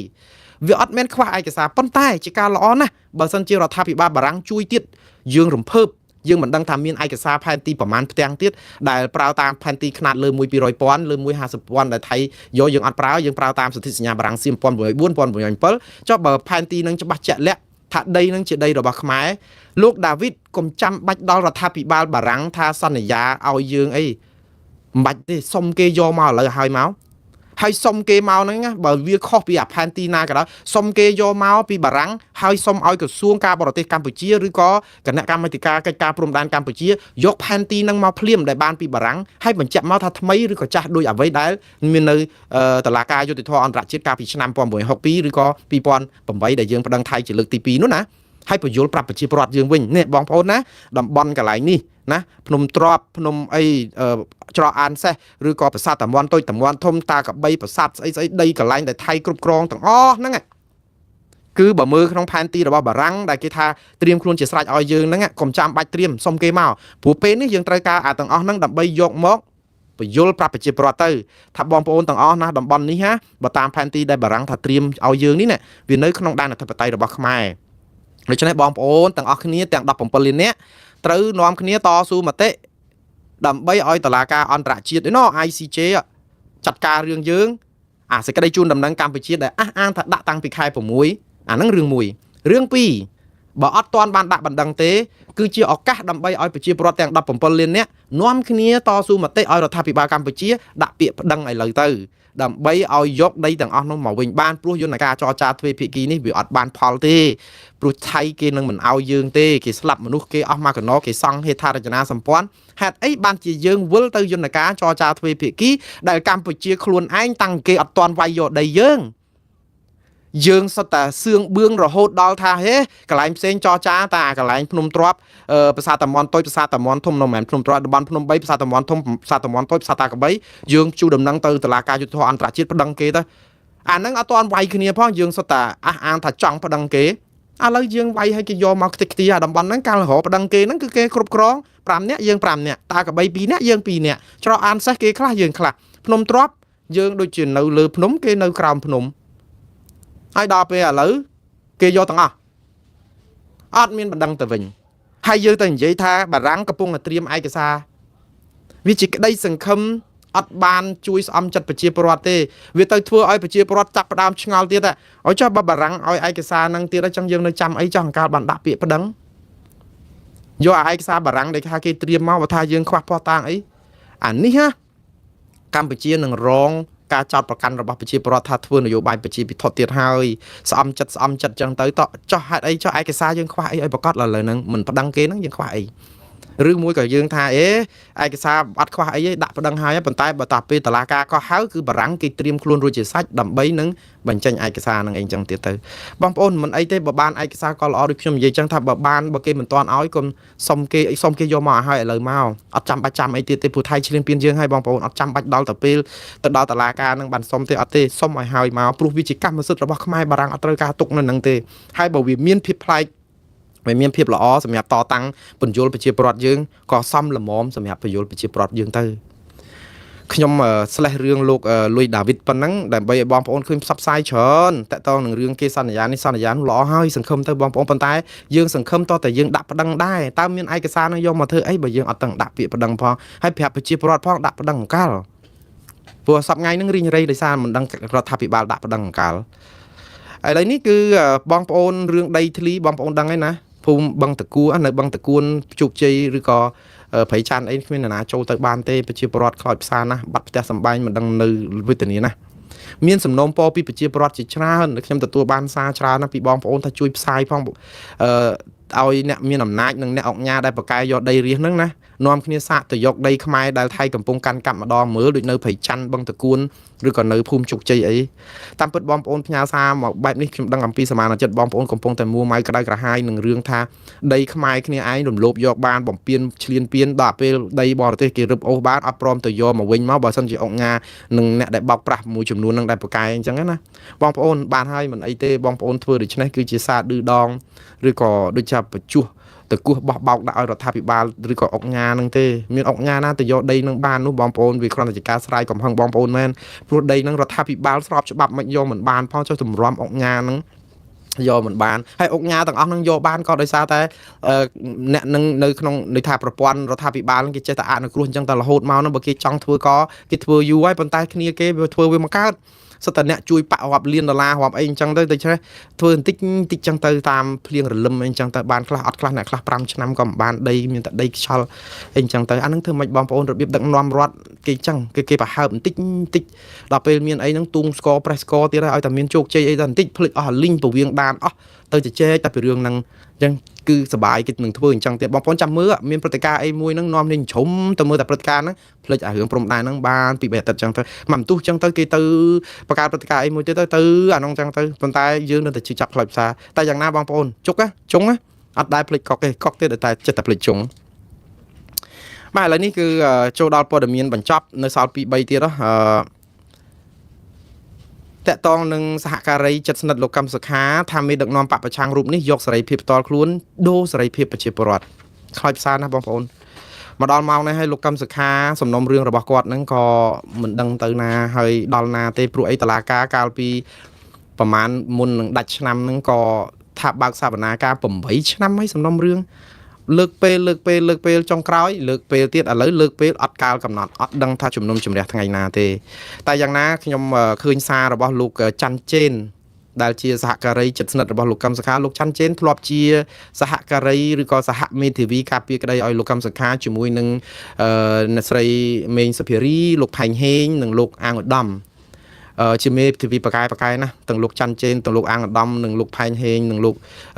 វាអត់មានខ្វះឯកសារប៉ុន្តែជាការល្អណាស់បើសិនជារដ្ឋាភិបាលបារាំងជួយទៀតយើងរំភើបយើងមិនដឹងថាមានឯកសារផែនទីប្រមាណផ្ទាំងទៀតដែលប្រើតាមផែនទីខ្នាតលើ1 200ពាន់លើ1 50ពាន់ដែលថៃយកយើងអត់ប្រើយើងប្រើតាមសន្ធិសញ្ញាបារាំងសៀម1904 1907ចុះបើផែនទីនឹងច្បាស់ជាក់លាក់ថាដីនឹងជាដីរបស់ខ្មែរលោកដាវីតកុំចាំបាច់ដល់រដ្ឋាភិបាលបារាំងថាសន្យាឲ្យយើងអីមិនបាច់ទេសុំគេយកមកឥឡូវឲ្យមកហើយសុំគេមកហ្នឹងណាបើវាខុសពីអាផែនទីណាក៏ដោយសុំគេយកមកពីបារាំងហើយសុំឲ្យក្រសួងការបរទេសកម្ពុជាឬក៏គណៈកម្មាធិការកិច្ចការព្រំដែនកម្ពុជាយកផែនទីហ្នឹងមកភ្លាមដែលបានពីបារាំងហើយបញ្ជាក់មកថាថ្មីឬក៏ចាស់ដូចអ្វីដែលមាននៅតុលាការយុត្តិធម៌អន្តរជាតិកាលពីឆ្នាំ1962ឬក៏2008ដែលយើងប្តឹងថៃជាលើកទី2នោះណាហើយបញ្យល់ប្រាប់ប្រជាពលរដ្ឋយើងវិញនេះបងប្អូនណាតំបន់កន្លែងនេះណាភ្នំទ្របភ្នំអីច្រកអានសេះឬក៏ប្រាសាទតាមាន់តូចតាមាន់ធំតាកបីប្រាសាទស្អីស្អីដីកន្លែងដែលថៃគ្រប់គ្រងទាំងអស់ហ្នឹងគឺបើមើលក្នុងផែនទីរបស់បារាំងដែលគេថាត្រៀមខ្លួនជាស្រេចឲ្យយើងហ្នឹងកុំចាំបាច់ត្រៀមសុំគេមកព្រោះពេលនេះយើងត្រូវការអាទាំងអស់ហ្នឹងដើម្បីយកមកបញ្យល់ប្រាប់ប្រជាពលរដ្ឋទៅថាបងប្អូនទាំងអស់ណាតំបន់នេះណាបើតាមផែនទីដែលបារាំងថាត្រៀមឲ្យយើងនេះណាវានៅក្នុងដែនអធិបតេយ្យរបស់ខ្មែរដូច្នេះបងប្អូនទាំងអស់គ្នាទាំង17លាននាក់ត្រូវនាំគ្នាតស៊ូមតិដើម្បីឲ្យតុលាការអន្តរជាតិឯណោះ ICJ ចាត់ការរឿងយើងអាសេចក្តីជូនដំណឹងកម្ពុជាដែលអះអាងថាដាក់តាំងពីខែ6អាហ្នឹងរឿងមួយរឿងពីរបើអត់ទាន់បានដាក់បណ្ដឹងទេគឺជាឱកាសដើម្បីឲ្យប្រជាពលរដ្ឋទាំង17លាននាក់នាំគ្នាតស៊ូមតិឲ្យរដ្ឋាភិបាលកម្ពុជាដាក់ពាក្យប្តឹងឥឡូវទៅដើម្បីឲ្យយកដីទាំងអស់នោះមកវិញបានព្រោះយន្តការចរចាទ្វេភាគីនេះវាអត់បានផលទេព្រោះថៃគេនឹងមិនឲ្យយើងទេគេស្លាប់មនុស្សគេអស់មកកណោគេសង់ហេដ្ឋារចនាសម្ព័ន្ធហេតុអីបានជាយើងវិលទៅយន្តការចរចាទ្វេភាគីដែលកម្ពុជាខ្លួនឯងតាំងគេអត់ទាន់វាយយកដីយើងយើងសុទ្ធតែសឿងបឿងរហូតដល់ថាហេកន្លែងផ្សេងចរចាតាកន្លែងភ្នំទ្របប្រាសាទតាមាន់តូចប្រាសាទតាមាន់ធំនៅមិនមែនភ្នំទ្របតំបន់ភ្នំ3ប្រាសាទតាមាន់ធំប្រាសាទតាមាន់តូចប្រាសាទតាកបីយើងជួដំណឹងទៅតុលាការយុត្តិធម៌អន្តរជាតិប្តឹងគេទៅអាហ្នឹងអត់ទាន់វាយគ្នាផងយើងសុទ្ធតែអះអាងថាចង់ប្តឹងគេឥឡូវយើងវាយឲ្យគេយកមកខ្ទេចខ្ទីអាតំបន់ហ្នឹងកាលរកប្តឹងគេហ្នឹងគឺគេគ្រប់គ្រង5នាក់យើង5នាក់តាកបី2នាក់យើង2នាក់ច្រកអានសេះគេខ្លះយើងខ្លះភ្នំទ្របយើងដូចជានៅលើភ្នំគេនៅក្រោមភ្នំហើយដល់ពេលឥឡូវគេយកទាំងអស់អត់មានបណ្ដឹងទៅវិញហើយយើងទៅនិយាយថាបារាំងកំពុងតែត្រៀមឯកសារវាជាក្តីសង្ឃឹមអត់បានជួយស្អំចិត្តប្រជាពលរដ្ឋទេវាទៅធ្វើឲ្យប្រជាពលរដ្ឋចាប់ផ្ដើមឆ្ងល់ទៀតឲ្យចុះបើបារាំងឲ្យឯកសារហ្នឹងទៀតអញ្ចឹងយើងនៅចាំអីចង់កាលបានដាក់ពាក្យប្តឹងយកឯកសារបារាំងដែលថាគេត្រៀមមកបើថាយើងខ្វះភស្តុតាងអីអានេះណាកម្ពុជានឹងរងការចោទប្រកាន់របស់ប្រជាពលរដ្ឋថាធ្វើនយោបាយប្រជាពិធទៀតហើយស្អំចិត្តស្អំចិត្តចឹងទៅតចោះហេតុអីចោះឯកសារយើងខ្វះអីឲ្យប្រកាសឥឡូវហ្នឹងមិនប្តឹងគេហ្នឹងយើងខ្វះអីឬមួយក៏យើងថាអេឯកសារអត់ខ្វះអីទេដាក់ប្តឹងហើយប៉ុន្តែបើតាពេលតឡាការក៏ហៅគឺបារាំងគេត្រៀមខ្លួនរួចជាសាច់ដើម្បីនឹងបញ្ចេញឯកសារហ្នឹងអីចឹងទៀតទៅបងប្អូនមិនអីទេបើបានឯកសារក៏ល្អដូចខ្ញុំនិយាយចឹងថាបើបានបើគេមិនទាន់ឲ្យកុំសុំគេសុំគេយកមកឲ្យឥឡូវមកអត់ចាំបាច់ចាំអីទៀតទេព្រោះថៃឈ្លានពានយើងហើយបងប្អូនអត់ចាំបាច់ដល់ទៅពេលទៅដល់តឡាការហ្នឹងបានសុំទេអត់ទេសុំឲ្យហើយមកព្រោះវាជាកម្មសិទ្ធិរបស់ខ្មែរបារាំងអត់ត្រូវការទុកនៅហ្នឹងទេហើយបើវាមានភាពប្លែកវាមានភាពល្អសម្រាប់តតាំងពន្យល់ប្រជាពលរដ្ឋយើងក៏សមល្មមសម្រាប់ពន្យល់ប្រជាពលរដ្ឋយើងទៅខ្ញុំស្លេះរឿងលោកលុយដាវីតប៉ុណ្ណឹងដើម្បីឲ្យបងប្អូនឃើញផ្សព្វផ្សាយច្រើនតកតងនឹងរឿងគេសន្យានេះសន្យានោះល្អហើយសង្ឃឹមទៅបងប្អូនប៉ុន្តែយើងសង្ឃឹមតតែយើងដាក់ប្តឹងដែរតើមានឯកសារនឹងយកមកធ្វើអីបើយើងអត់ទាំងដាក់ពាក្យប្តឹងផងហើយប្រាប់ប្រជាពលរដ្ឋផងដាក់ប្តឹងអង្កលព្រោះសប្ងៃហ្នឹងរីងរៃដោយសារមិនដឹងរដ្ឋាភិបាលដាក់ប្តឹងអង្កលឥឡូវនេះគឺបងប្អូនរឿងដីធ្លីបងប្អូនដឹងហើយណាភូមិបឹងតកួននៅបឹងតកួនជោគជ័យឬក៏ព្រៃច័ន្ទអីគ្មាននរណាចូលទៅបានទេប្រជាពលរដ្ឋខ្លោចផ្សាណាស់បាត់ផ្ទះសម្បែងមិនដឹងនៅវេទនាណាមានសំណូមពរពីប្រជាពលរដ្ឋជាច្រើនខ្ញុំទទួលបានសារច្រើនណាស់ពីបងប្អូនថាជួយផ្សាយផងអឺ ឲ្យអ្នកមានអំណាចនិងអ្នកអង្គញាដែលប្រកែយកដីរាសហ្នឹងណានាំគ្នាសាកទៅយកដីខ្មែរដែលថៃកំពុងកាន់កាប់ម្ដងមើលដូចនៅព្រៃច័ន្ទបឹងតកួនឬក៏នៅភូមិជោគជ័យអីតាមពិតបងប្អូនផ្ញើសារមកបែបនេះខ្ញុំដឹងអំពីសមានចិត្តបងប្អូនកំពុងតែមួម៉ៅក្តៅក្រហាយនឹងរឿងថាដីខ្មែរគ្នាឯងរំលោភយកបានបំពេញឈ្លានពានដល់ពេលដីបរទេសគេរឹបអូសបានអត់ព្រមទៅយកមកវិញមកបើសិនជាអង្គញានិងអ្នកដែលបោកប្រាស់មួយចំនួននឹងដែលប្រកែអញ្ចឹងណាបងប្អូនបានហើយមិនអីទេបងប្អូនធ្វើដូច្នេះគឺជាសារឌឺដងឬក៏ដូចជាបញ្ជោះទៅគោះបោះបោកដាក់ឲ្យរដ្ឋាភិបាលឬក៏អុកញ៉ានឹងទេមានអុកញ៉ាណាទៅយកដីនឹងបាននោះបងប្អូនវាគ្រាន់តែជាការស្រាយកំហឹងបងប្អូនមែនព្រោះដីនឹងរដ្ឋាភិបាលស្របច្បាប់មិនយកមិនបានផងចុះទម្រាំអុកញ៉ានឹងយកមិនបានហើយអុកញ៉ាទាំងអស់នឹងយកបានក៏ដោយសារតែអ្នកនឹងនៅក្នុងន័យថាប្រព័ន្ធរដ្ឋាភិបាលនឹងគេចេះតែអនុគ្រោះអញ្ចឹងតែរហូតមកហ្នឹងបើគេចង់ធ្វើក៏គេធ្វើយូរហើយប៉ុន្តែគ្នាគេវាធ្វើវាមកកើតសិតតែអ្នកជួយបាក់រាប់លានដុល្លាររាប់អីអញ្ចឹងទៅដូច្នេះធ្វើបន្តិចបន្តិចចឹងទៅតាមភ្លៀងរលឹមអីអញ្ចឹងទៅបានខ្លះអត់ខ្លះអ្នកខ្លះ5ឆ្នាំក៏មិនបានដីមានតែដីខ្យល់អីអញ្ចឹងទៅអាហ្នឹងធ្វើម៉េចបងប្អូនរបៀបដឹកនាំរដ្ឋគេចឹងគេគេប្រហើបបន្តិចបន្តិចដល់ពេលមានអីហ្នឹងទូងស្ករប្រេះស្ករទៀតហើយឲ្យតែមានជោគជ័យអីតែបន្តិចភ្លេចអស់លីងពវៀងដានអស់ទៅជជែកតែពីរឿងហ្នឹងអញ្ចឹងគឺសបាយគេនឹងធ្វើអញ្ចឹងទៀតបងប្អូនចាំមើលមានព្រឹត្តិការណ៍អីមួយហ្នឹងនាំនេះជ្រុំទៅមើលតែព្រឹត្តិការណ៍ហ្នឹងភ្លេចអារឿងព្រំដែនហ្នឹងបានពី3អាទិត្យអញ្ចឹងទៅមួយបន្ទុះអញ្ចឹងទៅគេទៅបង្កើតព្រឹត្តិការណ៍អីមួយទៀតទៅទៅអានោះអញ្ចឹងទៅប៉ុន្តែយើងនៅតែជឿចាប់ខ្លោចផ្សារតែយ៉ាងណាបងប្អូនជុកណាជុងណាអត់ដែលភ្លេចកុកទេកុកទេតែចិត្តតែភ្លេចជុងបាទឥឡូវនេះគឺចូលដល់ព័ត៌មានបញ្ចប់នៅសល់2 3ទៀតហ៎តកតងនឹងសហការីចិត្តស្និទ្ធលោកកឹមសុខាថាមេដឹកនាំបពប្រឆាំងរូបនេះយកសេរីភាពផ្ទាល់ខ្លួនដូរសេរីភាពប្រជាពលរដ្ឋខ្លោចផ្សារណាស់បងប្អូនមកដល់ម៉ោងនេះហើយលោកកឹមសុខាសំណុំរឿងរបស់គាត់ហ្នឹងក៏មិនដឹងទៅណាហើយដល់ណាទេព្រោះអីតឡាការកាលពីប្រហែលមុននឹងដាច់ឆ្នាំហ្នឹងក៏ថាបើកសវនាការ8ឆ្នាំហើយសំណុំរឿងលើកពេលលើកពេលលើកពេលចុងក្រោយលើកពេលទៀតឥឡូវលើកពេលអត់កាលកំណត់អត់ដឹងថាជំនុំជម្រះថ្ងៃណាទេតែយ៉ាងណាខ្ញុំឃើញសាររបស់លោកច័ន្ទចេនដែលជាសហការីជិតស្និទ្ធរបស់លោកកឹមសុខាលោកច័ន្ទចេនធ្លាប់ជាសហការីឬក៏សហមេធាវីការពារក្តីឲ្យលោកកឹមសុខាជាមួយនឹងអ្នកស្រីមេងសុភារីលោកផែងហេងនិងលោកអាងឧត្តមជាមេធាវីបកែបកែណាទាំងលោកច័ន្ទចេនទាំងលោកអាងឧត្តមនិងលោកផែងហេងនិងលោក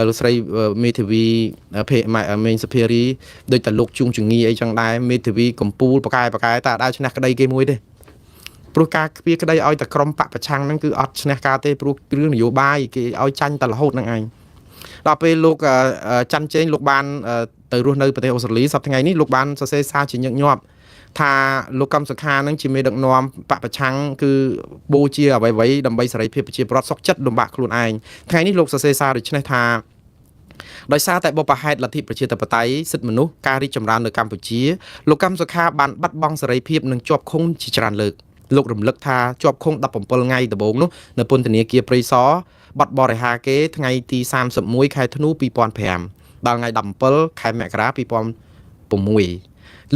លោកស្រីមេធាវីមេងសុភារីដូចតែលោកជួងជំងីអីចឹងដែរមេធាវីកំពូលបកែបកែតែអត់ដែលឈ្នះក្តីគេមួយទេព្រោះការខ្ពៀក្តីឲ្យតែក្រុមបកប្រឆាំងហ្នឹងគឺអត់ឈ្នះការទេព្រោះរឿងនយោបាយគេឲ្យចាញ់តែរហូតហ្នឹងឯងដល់ពេលលោកច័ន្ទចេងលោកបានទៅរស់នៅប្រទេសអូស្ត្រាលីសប្តាហ៍ថ្ងៃនេះលោកបានសរសេរសារជាញឹកញាប់ថាលោកកឹមសុខានឹងជាមេដឹកនាំបកប្រឆាំងគឺបូជាអ្វីៗដើម្បីសេរីភាពប្រជាពលរដ្ឋសុខចិត្តលំបាកខ្លួនឯងថ្ងៃនេះលោកសរសេរសារដូចនេះថាដោយសារតែបុព្វហេតុលទ្ធិប្រជាធិបតេយ្យសិទ្ធិមនុស្សការរីកចម្រើននៅកម្ពុជាលោកកឹមសុខាបានបាត់បង់សេរីភាពនិងជាប់ឃុំជាច្រើនលើកលោករំលឹកថាជាប់ឃុំ17ថ្ងៃដំបូងនោះនៅពន្ធនាគារព្រៃសរបត់បរិហាគេថ្ងៃទី31ខែធ្នូ2005ដល់ថ្ងៃ17ខែមករា2006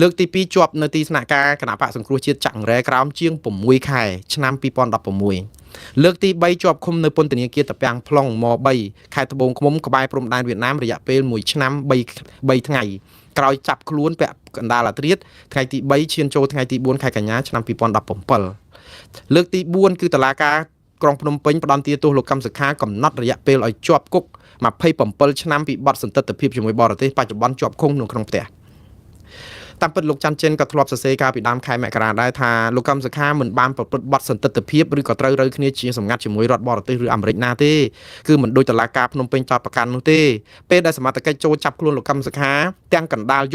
លើកទី2ជាប់នៅទីស្នាក់ការគណៈបកសង្គ្រោះជាតិចាក់រ៉ែក្រោមជាង6ខែឆ្នាំ2016លើកទី3ជាប់ឃុំនៅពន្ធនាគារតាពាំងផ្លុងម3ខេត្តត្បូងឃ្មុំក្បែរព្រំដែនវៀតណាមរយៈពេល1ឆ្នាំ3ថ្ងៃក្រោយចាប់ខ្លួនពាក់កណ្ដាលអាត្រៀតថ្ងៃទី3ឈានចូលថ្ងៃទី4ខែកញ្ញាឆ្នាំ2017លើកទី4គឺតុលាការក្រុងភ្នំពេញផ្ដន្ទាទោសលោកកឹមសុខាកំណត់រយៈពេលឲ្យជាប់គុក27ឆ្នាំពីបទសន្តិទ្ធភាពជាមួយបរទេសបច្ចុប្បន្នជាប់ឃុំនៅក្នុងផ្ទះតាមពិតលោកច័ន្ទចេនក៏ធ្លាប់សរសេរកាលពីដើមខែមករាដែរថាលោកកឹមសុខាមិនបានប្រព្រឹត្តបទសន្តិទ្ធភាពឬក៏ត្រូវរើគ្នាជាសម្ងាត់ជាមួយរដ្ឋបរទេសឬអាមេរិកណាទេគឺមិនដូចតុលាការភ្នំពេញចោទប្រកាន់នោះទេពេលដែលសមត្ថកិច្ចចូលចាប់ខ្លួនលោកកឹមសុខាទាំងកណ្ដាលយប់